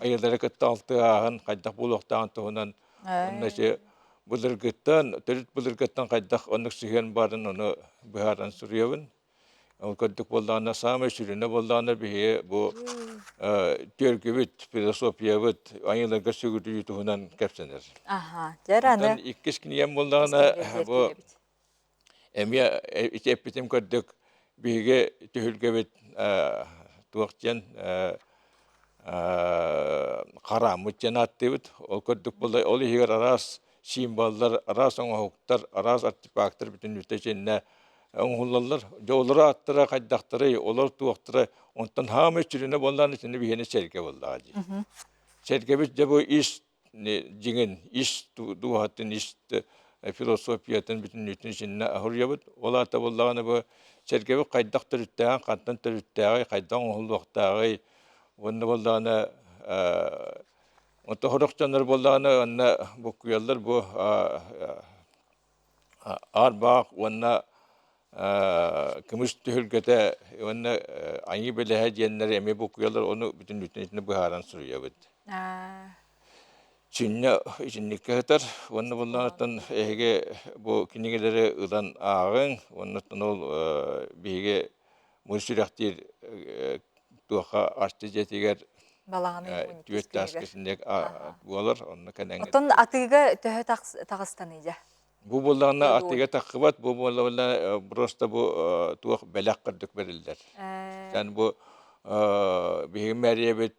айылары кытта алтыһааһын хайдах буолуохтааҕын туһунан онно ити былыргыттан төрүт былыргыттан хайдах оннук сыһыан баарын ону быһааран суруйабын. Ол курдук буоллаҕына саамай сүрүнэ буоллаҕына биһиги бу түөргүбүт, философиябыт айыларга сүгүрүйүү туһунан кэпсэнэр. Аха, дьэ аны иккис кинигэм буоллаҕына бу Эмиэ ити эппитим курдук биһиги түһүлгэбит туох диэн харааммыт диэн ааттыыбыт. Ол курдук буолла ол иһигэр араас символлар, араас оҥоһуктар, араас артефактар бүтүннүүтэ итиннэ оҥоһуллаллар. Дьэ олор ааттара хайдахтарый, олор туохтара, онтон хаамай сүрүнэ буоллаҕына итини биһиэнэ сэргэ буоллаҕа дии. Сэргэбит дьэ бу ис дьиҥин ис дууһатын, ис философиятын бүтүннүүтүн итиннэ аһыруйабыт. Ол аата буоллаҕына бу сэргэбит хайдах төрүттээҕин, хантан төрүттээҕий, хайдах оҥоһуллуохтааҕый уонна буоллаҕына онто сорох дьоннор буоллаҕына онно буккуйаллар бу Аар-баах уонна кымыс түһүлгэтэ уонна айыы бэлэһэ диэннэри эмиэ буккуйаллар, ону бүтүннүүтүн итини быһааран суруйабыт. Сүнньэ итинниккэ сытар уонна буллаҕыттан эһиги бу кинигэлэри ылан ааҕыҥ уонна ол биһиги бу сүрэхтиир туохха арчы дьиэтигэр Балаҕаны түөрт тааска итинник буолар онно кэлэн Оттон атыыга төһө таҕыстаный дьэ? Бу буоллаҕына атыыга таххыбат, бу буоллаҕына просто бу туох бэлэх курдук бэриллэр. Эн бу биһиги мэриябит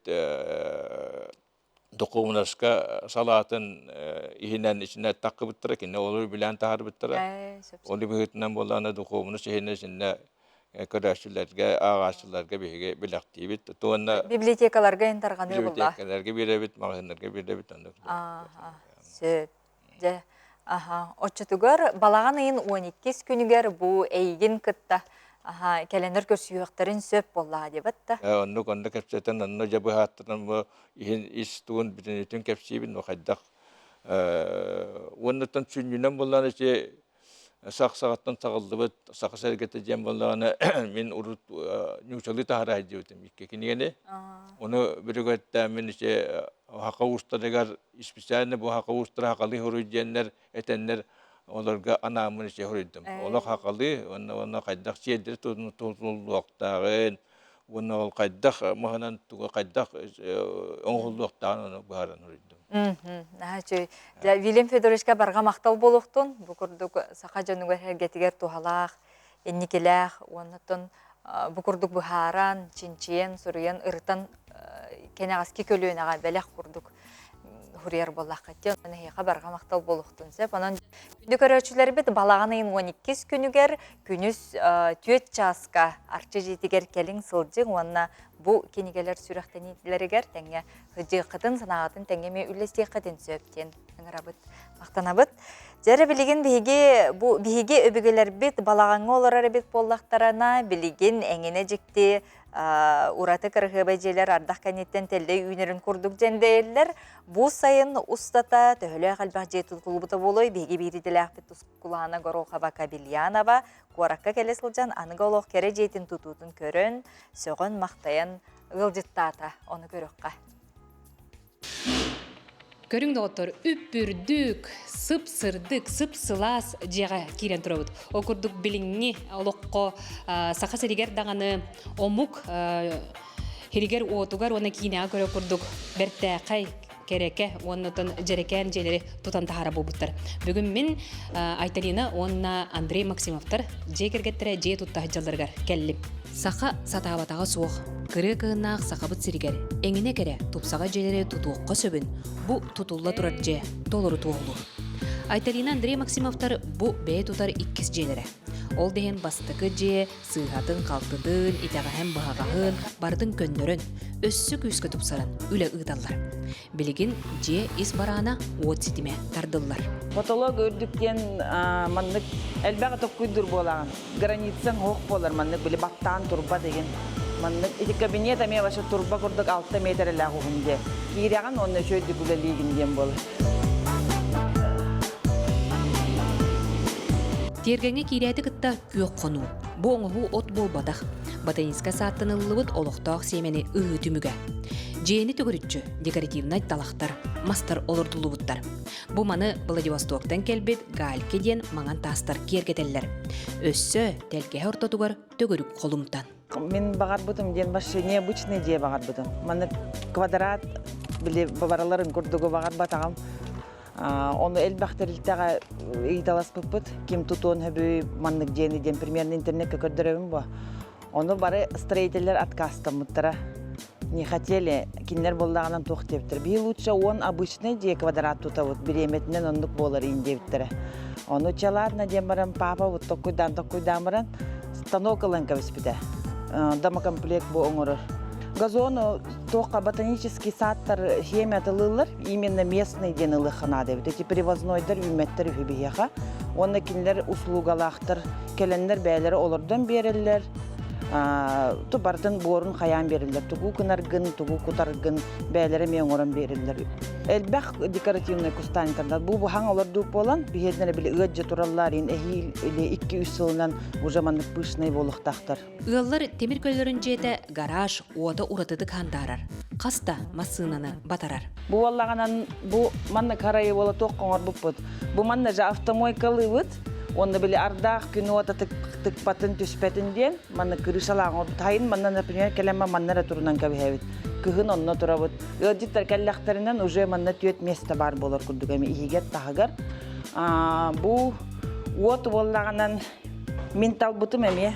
духуобунаска салаатын иһинэн ичинэ таххыбыттара, кинини олору билээн таһаарбыттара. Ол быһыытынан буоллаҕына духуобунас иһинэн итиннэ көрөөччүлэргэ, ааҕааччыларга биһиги билэхтиибит. Туонна Библиотекаларга ин тарҕаныы булла. Библиотекаларга биэрэбит, маҕаһыыннарга биэрэбит оннук. Сөп. Дьэ, аха, оччотугар балаҕан ыйын 12 күнүгэр бу эйигин кытта аха, кэлэнэр көрсүһүөхтэрин сөп буоллаҕа диэбэт да? Оннук онно кэпсэтэн, онно дьэ быһааттаран бу иһин ис тугун бүтүнүтүн кэпсиибин, ну хайдах уоннаттан сүнньүнэн буоллаҕына ити сах саҕаттан саҕыллыбыт саха сэргэтэ диэн буоллаҕына мин урут ньуучалыы таһаарай диэбитим икки кинигэни. Ону бүрүгэттээммин ити Хака уустарыгар специально бу хака уустара хакалыы хоруй диэннэр этэннэр олорго анааммын ити хоруйдум. Олох хакалыы уонна уонна хайдах сиэрдэри тутуллуохтааҕын уонна ол хайдах маһынан тугу хайдах оҥоһуллуохтааҕын ону быһааран хоруйдум. Наһаа үчүгэй. Дьэ, Вильям Федоровичка барҕа махтал буолуохтун. Бу курдук саха дьонугар эргэтигэр туһалаах, инникилээх уонна бу курдук быһааран, чинчийэн, суруйан, ырытан кэнэҕэски көлүөнэҕэ бэлэх курдук хуруйар буоллахха дии. Онон эһиэхэ барҕа махтал буолуохтун сөп. Онон күндү көрөөччүлэрбит балаҕан ыйын 12 күнүгэр күнүс 4 чааска Арчы дьиэтигэр кэлиҥ сылдьыҥ уонна бу кинигэлэр сүрэхтэниилэригэр тэҥҥэ сылдьыаххытын, санааҕытын тэҥҥэ эмиэ үллэстиэххитин сөп диэн ыҥырабыт, махтанабыт. Дьэ эрэ билигин биһиги бу биһиги өбүгэлэрбит балаҕаҥҥа олорор эбит буоллахтарына, билигин эҥинэ дьикти ураты кыраһыабай дьиэлэр ардах кэнниттэн тэллэй үүнэрин курдук дьэндэйэллэр. Бу сайын устата төһөлөөх элбэх дьиэ тутуллубута буолуой биһиги биир идэлээхпит Тускулаана Горохова Кабельянова куоракка кэлэ сылдьан аныгы олох кэрэ дьиэтин тутуутун көрөн, сөҕөн-махтайан ыалдьыттаата. Ону көрүөххэ. Көрүҥ доҕоттор, үп-үрдүк, сып-сырдык, сып-сылаас дьиэҕэ киирэн турабыт. Ол курдук билиҥҥи олоххо Саха сиригэр даҕаны омук сиригэр-уотугар уонна киинэҕэ көрөр курдук бэртээхэй кэрэкэ уонна дьэрэкээн дьиэлэри тутан таһаара буолбуттар. Бүгүн мин Айталина уонна Андрей Максимовтар дьиэ кэргэттэрэ дьиэ тутта сылдьалларыгар кэллим. Саха сатаабатаҕа суох, кырыа кыһыннаах сахабыт сиригэр эҥинэ кэрэ тупсаҕай дьиэлэри тутуохха сөбүн бу тутулла турар дьиэ толору туоһулуур. Айталина Андрей Максимовтар бу бэйэ тутар иккис дьиэлэрэ. Ол да иһин бастакы дьиэ сыыһатын-халтытын, итэҕэһин-быһаҕаһын барытын көннөрөн, өссө күүскэ тупсаран үлэ ыыталлар. Билигин дьиэ ис бараана уот ситимэ тардыллар. Потолок үрдүк диэн маннык элбэх токкуйдуур буолаҕын. Границаҥ оһох буолар маннык били баттаан турба деген. Маннык ити кабинет эмиэ вообще турба курдук 6 метрэлээх уһун диэ. Киирэҕин уонна үчүгэйдик үлэлиигин диэн буолар. Тиэргэҥҥэ киирээти кытта күөх хонуу. Бу оҥоһуу от буолбатах. Ботаническай саадтан ылыллыбыт олохтоох сиэмэни ыһыы түмүгэ. Дьиэни төгүрүччү декоративнай талахтар, мастар олордуллубуттар. Бу маны Владивостоктан кэлбит гальки диэн маҥан таастар киэргэтэллэр. Өссө тэлгэһэ ортотугар төгүрүк холумтан. Мин баҕарбытым диэн вообще необычный дьиэ баҕарбытым. Маны квадрат били бараларын курдугу баҕарбатаҕым. Ону элбэх тэрилтэҕэ ыйыталаспыппыт. Ким тутуон сөбүй маннык дьиэни диэн примерно интернеккэ көрдөрөбүн бу. Ону бары строителлэр отказтаммыттара. Не хотели, кинилэр буоллаҕынан туох диэбиттэр. Биһи лучше он обычный дьиэ квадрат тутабыт, бириэмэтинэн оннук буолар иин диэбиттэрэ. Ону чэ ладно диэн баран папа вот токкуйдаан токкуйдаан баран станок ылан кэбиспитэ. Домокомплект бу оҥорор. Газону туохха ботанический садтар химия атылыыллар, именно местный диэн ылыахха наада эбит. Эти привознойдар үүммэттэр үһү биһиэхэ. Уонна кинилэр услугалаахтар кэлэннэр бэйэлэрэ олордон биэрэллэр. Ту барытын буорун хайаан биэрэллэр. Тугу гынаргын, тугу кутаргын бэйэлэрэ эмиэ оҥорон биэрэллэр. Элбэх декоративный кустарниктардар бу быһаҥ олордуу буолан биһиэннэрэ били ыаддьа тураллар ин эһиил или 2-3 сылынан уже маннык пышный буолуохтаахтар. Ыаллар тимир көллөрүн дьиэтэ гараж уота уратытык хандаарар. Хас да массыынаны батарар. Бу буоллаҕынан бу манна карайы буола туох оҥорбуппут. Бу манна же автомойкалыыбыт. Уонна били ардаах күн уота тыкпатын түспэтин диэн манна крышалаах оҥорбут. Хайын манна, например, кэлэммэ манна эрэ турунан кэбиһэбит. Кыһын онно турабыт. Ыалдьыттар кэллэхтэринэн уже манна түөрт место баар буолар курдук эми иһигэр таһыгар. Бу уот буоллаҕынан Мин талбытым эмиэ.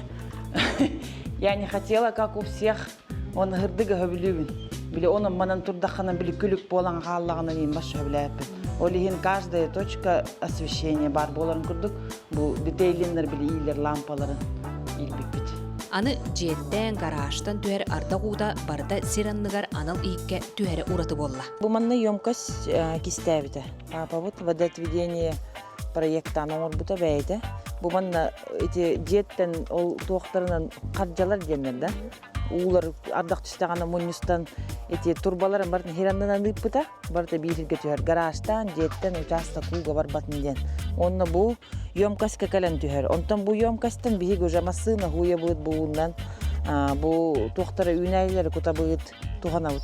Я не хотела, как у всех, он ырдык өһөбүлүүбүн. Били онон манан турдаххынан били күлүк буолан хааллаҕына мин бас сөбүлээппин. Ол иһин каждая точка освещения бар буоларын курдук бу детейлиннер били иилэр лампаларын иилбиппит. Аны дьиэттэн, гаражтан түһэр ардах уута барыта сир анныгар анал иһиккэ түһэрэ ураты буолла. Бу манна емкость кистээбитэ. Папабыт водоотведение проектаан оҥорбута бэйэтэ. Бу манна ити дьиэттэн ол туохтарынан хардьалар диэннэр да уулар ардах түстэҕинэ мунньустан ити турбаларын барытын хираннынан ыыппыта барыта биир сиргэ түһэр гаражтаан дьиэттэн учаастак ууга барбатын диэн уонна бу емкостька кэлэн түһэр онтон бу емкостьтан биһиги уже массыына хууйабыт бу уунан бу туохтара үүнээйилэри кутабыт туһанабыт.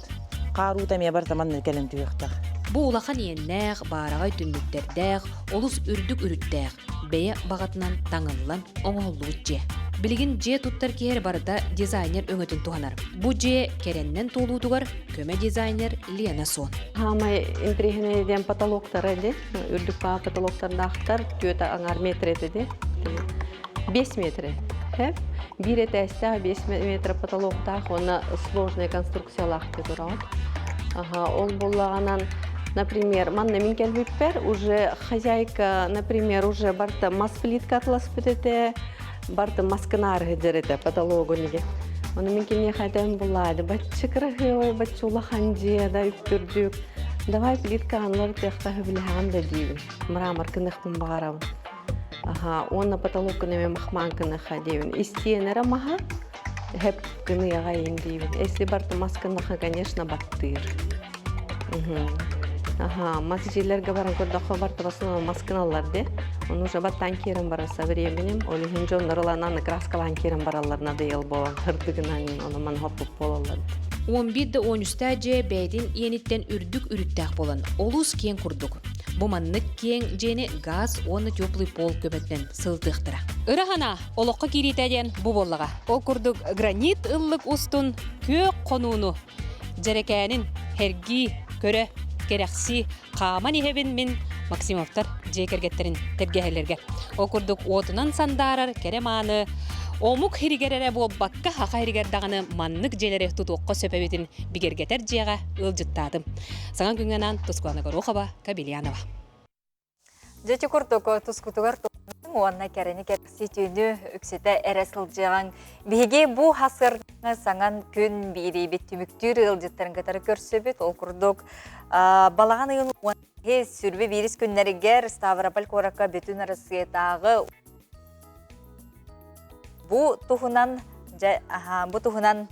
Хаар уута эмиэ барыта манна кэлэн түһүөхтээх. Бу улахан иэннээх, баараҕай түннүктэрдээх, олус үрдүк үрүттээх, бэйэ баҕатынан таҥыллан оҥоһуллубут дьиэ. Билигин дьиэ туттар киһи эрэ барыта дизайнер өҥөтүн туһанар. Бу дьиэ кэрэннэн туолуутугар көмө дизайнер Лена Сон. Хаамай интириэһинэй диэн потолоктара ди, үрдүк баа потолоктардаахтар, түөтэ аҥаар метр этэ ди. 5 метр. Биир этээстээх 5 метр потолоктаах уонна сложная конструкциялаах деп көрөҕүт. Ага, ол буоллаҕынан, например, манна мин кэлбиппэр уже хозяйка, например, уже барта мас плитка атласпыт этэ, барта маскынаарыһы дьэр этэ потологун иге. Оны мин киниэхэ этэн буллаады, баччы кыраһыабай, баччы улахан дьиэ да үптүрдүк. Давай плитка анлар тыахта хөбүлэһэҕин да диибин. Мрамор кыныхпын баҕарабын. Аха, уонна потолоккун эмэ махмаан гыныха диэбин. Истиэнэрэ маһа хэп гыныаҕа иин диибин. Если барты мас гыныха, конечно, баттыыр. Аха, мас дьиэлэргэ баран көрдөххө барты в основном мас гыналлар де. Ону уже баттаан киирэн барар со временем. Ол иһин дьоннор ылан аны краскалаан киирэн бараллар надоел буолан ырдыгынан ону маны хоппуп буолаллар. 11 да 13 дьиэ бэйэтин иэниттэн үрдүк үрүттээх буолан олус киэҥ курдук. Бу маннык киэҥ дьиэни газ уонна теплый пол көмөтүнэн сылытыахтара. Ыра санаа олоххо киириитэ диэн бу буоллаҕа. Ол курдук гранит ыллык устун күөх хонууну дьэрэкээнин сэргии, көрө, кэрэхсии хааман иһэбин мин Максимовтар дьиэ кэргэттэрин тэлгэһэлэргэ. Ол курдук уотунан сандаарар кэрэ мааны омук сиригэр эрэ буолбакка саха сиригэр даҕаны маннык дьиэлэри тутуохха сөп эбитин бигэргэтэр дьиэҕэ ыалдьыттаатым. Саҥа күҥҥэ анаан Тускулана Горохова, Кабельянова. Дьэ курдук тускутугар уонна кэрэни кэрэхсии түүнү үксэтэ эрэ сылдьыаҕыҥ. Биһиги бу хасырга саҥан күн биириибит түмүктүүр ыалдьыттарын кытары көрсөбүт. Ол курдук балаҕан ыйын сүрбэ биирис күннэригэр Ставрополь куоракка бүтүн Арассыыйатааҕы бу туһунан дьэ бу туһунан.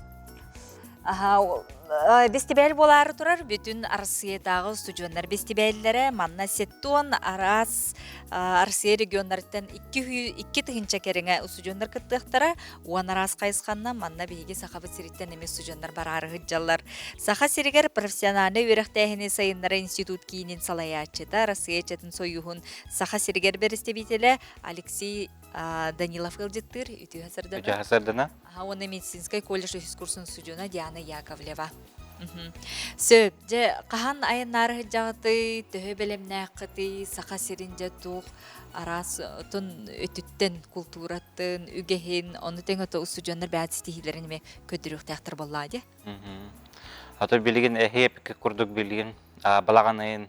Бэстибээл буолаары турар бүтүн Арассыыйатааҕы устудьуоннар бэстибээллэрэ манна сеттуон араас Арассыыйа регионнарыттан 2000 кэриҥэ устудьуоннар кыттыахтара. Уон араас хайысханнан манна биһиги Сахабыт сириттэн эмиэ устудьуоннар бараары сылдьаллар. Саха сиригэр профессиональнай үөрэхтээһини сайыннара институт киинин салайааччыта, Арассыыйа ыччатын сойууһун Саха сиригэр бэрэстэбиитэлэ Алексей Данилов ыалдьыттыыр. Үтүө сардана. Үтүө сардана. Уонна медицинскэй колледж үһүс курсун устудьуона Диана Яковлева. Сөп, дьэ, хаһан айаннаары сылдьаҕытый, төһө бэлэмнээххитий, Саха сирин дьэ туох араас отун өтүттэн, култууратын, үгэһин, ону тэҥэ ото устудьуоннар бэйэт ситиһиилэрин эмиэ көрдөрүөхтээхтэр буоллаа дии. Ато билигин эһиэп курдук билигин балаҕан ыйын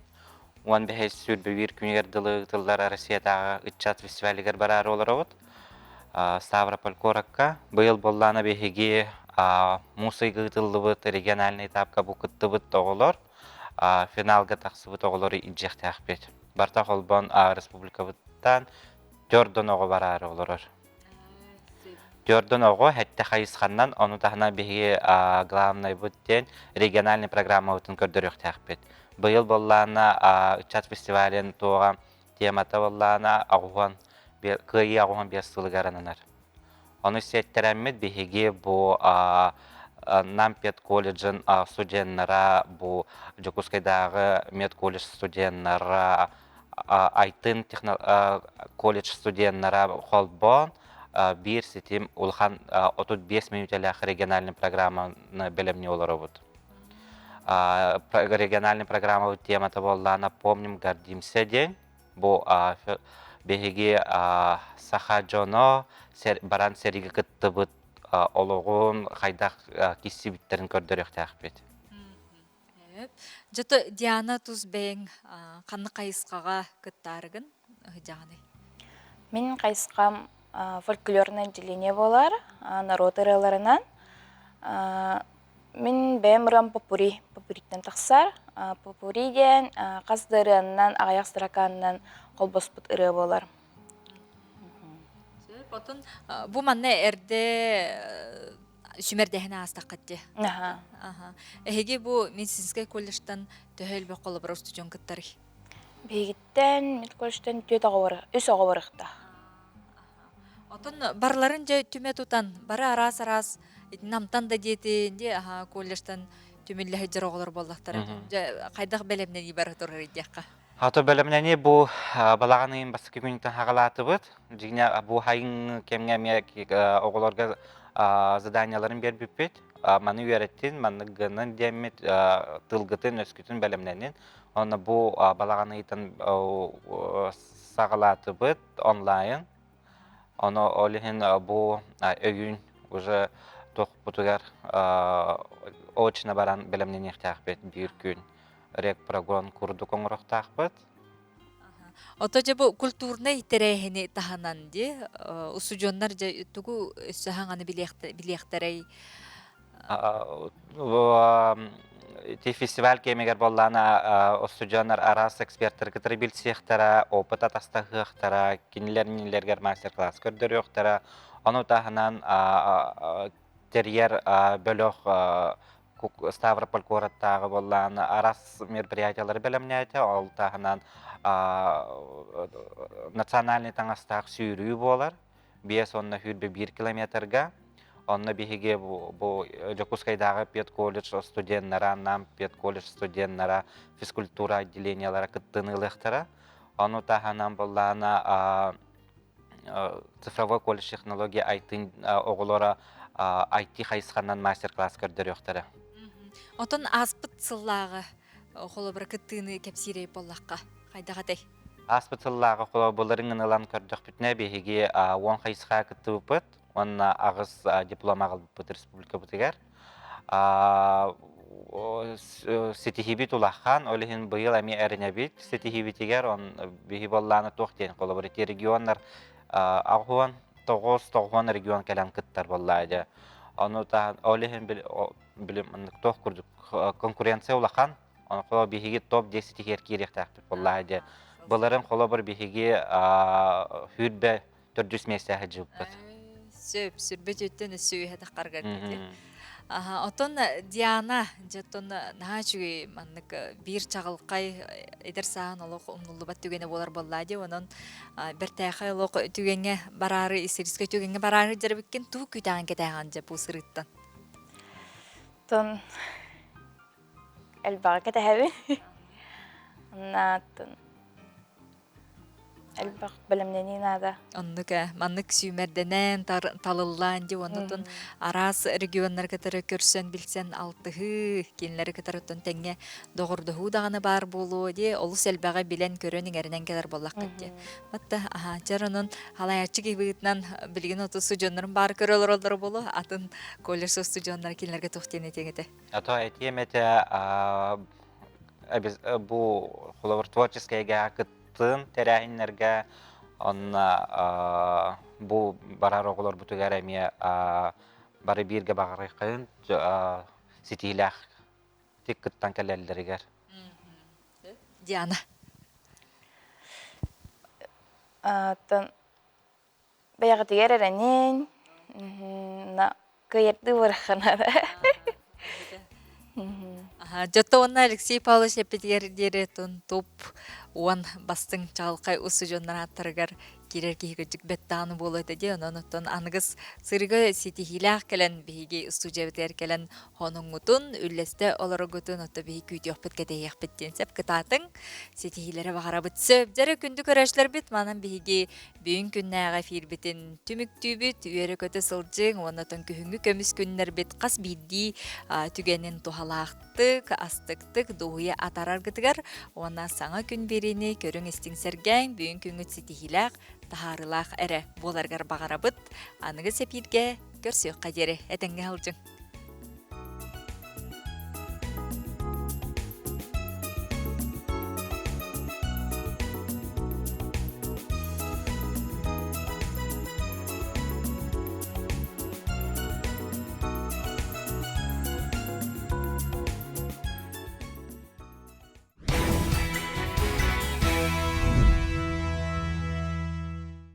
15 сүүрбэ күнүгэр дылы ыытыллар Россиятааҕы ыччат фестивалыгар бараары олоробут. Ставрополь куоракка. Быйыл буоллаана биһиги муус ыйга ыытыллыбыт региональный этапка бу кыттыбыт оҕолор финалга тахсыбыт оҕолору илдьиэхтээхпит. Барыта холбоон республикабыттан төрдөн оҕо бараары олорор. Төрдөн оҕо хэттэ хайысханнан, ону таһынан биһиги главнайбыт диэн региональный программабытын көрдөрүөхтээхпит. Быйыл буоллаана ыччат фестивалын туоҕа темата буоллаана аҕуһан кыайыы 85 сылыгар ананар. Ону сиэттэрэммит биһиги бу Нам педколледжын студеннара, бу Дьокуускайдааҕы медколледж студеннара, Айтын колледж студеннара холбоон биир ситим улахан 35 мүнүүтэлээх региональный программаны бэлэмнии олоробут. Региональный программабыт темата буоллаана «Помним, гордимся» диэн. Бу биһиги саха дьоно баран сэриигэ кыттыбыт олоҕун хайдах киссибиттэрин көрдөрүөхтээхпит. Дьото Диана тус бэйэҥ ханнык хайысхаҕа кыттаарыгын ыһдьаҕыный? Мин хайысхам фольклорное отделение буолар, народ ырыаларынан. Мин бэйэм ырыам попури, попуриттан тахсар. Попури диэн хас да ырыаннан, аҕыйах строканнан холбоспут ырыа буолар. Сөп, отун бу манна эрдэ сүмэрдэһин аастаххыт дии. Аха. Эһиги бу медицинскэй колледжтан төһө элбэх холобура устудьуон кыттарый? Биһигиттэн медколледжтан түөрт оҕо бар, үс оҕо барыахтаах. Отон барыларын дьэ түмэ тутан, бары араас-араас намтан да диэтин, дии аха колледжтан түмүллэ сылдьар оҕолор буоллахтара. Дьэ хайдах бэлэмнэнии бара турар диэххэ. Ато бэлэмнэнии бу балаҕан ыйын бастакы күнүттэн хаҕалаатыбыт. Дьиҥэ бу хайыҥ кэмҥэ эмиэ оҕолорго заданияларын биэрбиппит. Маны үөрэттин, маннык гынын диэммит тылгытын, өскүтүн бэлэмнэнин. Онно бу балаҕан ыйтан саҕалаатыбыт онлайн. Ону ол иһин бу өйүүн уже туохпутугар очно баран бэлэмнэниэхтээхпит биир күн рекпрогон курдук оҥоруохтаахпыт. Ото дьэ бу культурнай тэрээһини таһынан ди устудьуоннар дьэ тугу өссө хаҥаны билиэхтэрэй? Ити фестиваль кэмигэр буоллаана устудьуоннар араас эксперттэр кытары билсиэхтэрэ, опыт атастаһыахтара, кинилэр иннилэригэр мастер-класс көрдөрүөхтэрэ. Ону таһынан тэрийэр бөлөх Ставрополь куораттааҕы буоллаана араас мероприятиялары бэлэмнээтэ. Ол таһынан национальный таҥастаах сүүрүү буолар. 5 уонна 21 километрга. Онно биһиги бу Дьокуускайдааҕы педколледж студеннара, Нам педколледж студеннара, физкультура отделениелара кыттыыны ылыахтара. Ону таһынан буоллаана цифровой колледж технология IT оҕолоро IT хайысханан мастер-класс көрдөрүөхтэрэ. Отон ааспыт сыллааҕы холобура кыттыыны кэпсиирэй буоллахха хайдах этэй? Ааспыт сыллааҕы холобурларын ылан көрдөхпүтүнэ биһиги 10 хайысхаҕа кыттыбыппыт уонна аҕыс диплом аҕалбыппыт республикабытыгар. Ситиһиибит улахан, ол иһин быйыл эмиэ эрэнэбит ситиһиибитигэр, он биһи буоллаана туох диэн холобур ити регионнар аҕуон тоҕус тоҕуон регион кэлэн кыттар буоллаа дьэ. Ону таһан ол иһин билим туох курдук конкуренция улахан, Онно биһиги топ-10 иһигэр киириэхтээхпит буоллаҕа дьэ. Былырын холобур биһигиүүрбэ төрдүс миэстэ сылдьыбыппыт. Сөп, сүрбэ түөттэн өссө үөһэ таххаргар дии. Аха, оттон Диана, дьэ оттон наһаа үчүгэй маннык биир чаҕылхай эдэр сааһын олох умнуллубат түгэнэ буолар буоллаа дии. Онон бэртээхэй олох түгэҥҥэ бараары, историческай түгэҥҥэ бараары дьарыбыккин тугу күүтэҕин кэтээҕин дьэ бу сырыыттан? Оттон элбэҕи кэтэһэбин. Онно элбэх бэлэмнэнии наада. Оннук ээ, маннык сүүмэрдэнэн, талыллаан дии уонна араас регионнары кытары көрсөн, билсэн алтыһыы, кинилэри кытары оттон тэҥҥэ доҕордоһуу даҕаны баар буолуо дии, олус элбэҕи билэн-көрөн иҥэринэн кэлэр буоллаххыт дии. Батта, аһаа, чэр онон халайааччы киһи быһыытынан билигин оту устудьуоннарын баар көрө олороллоро буолуо, атын колледж устудьуоннара кинилэргэ туох диэн этиэҥ этэ? А то этиэм этэ бу холобур творческайга кыттын тэрээһиннэргэ онно бу барар оҕолорбутугар эмиэ бары бииргэ баҕарыаххайын ситиилээх тик кыттан кэлэллэригэр. Диана. Оттон бэйэҕитигэр эрэнин, кыайардыы барахханара. Дьотто уонна Алексей Павлович эппитигэр диэри туп уон бастыҥ чаҕылхай устудьуоннар ааттарыгар киирэр киһи кырдьык бэт даҕаны буолуо этэ дии. Онон оттон аныгыс сырыыга ситиһиилээх кэлэн биһиги устудьуйабытыгар кэлэн хонуҥҥутун, үллэстэ олороргутун отто биһи күүтүөхпүт, кэтэһиэхпит диэн сөп кытаатыҥ. Ситиһиилэри баҕарабыт сөп. Дьэрэ күндү көрөөччүлэрбит манан биһиги Бүгүн күннээҕи эфирбитин түмүктүүбүт, үөрэ-көтө сылдьыҥ уонна оттон күһүҥҥү көмүс күннэрбит хас биирдии түгэнин туһалаахтык, астыктык дуоһуйа атаараргытыгар уонна саҥа күн биэриини көрүҥ-истиҥ сэргээҥ, бүгүн күҥҥүт ситиһиилээх, таһаарыылаах эрэ буоларыгар баҕарабыт. Аныгы эпииргэ көрсүөххэ диэри этэҥҥэ сылдьыҥ.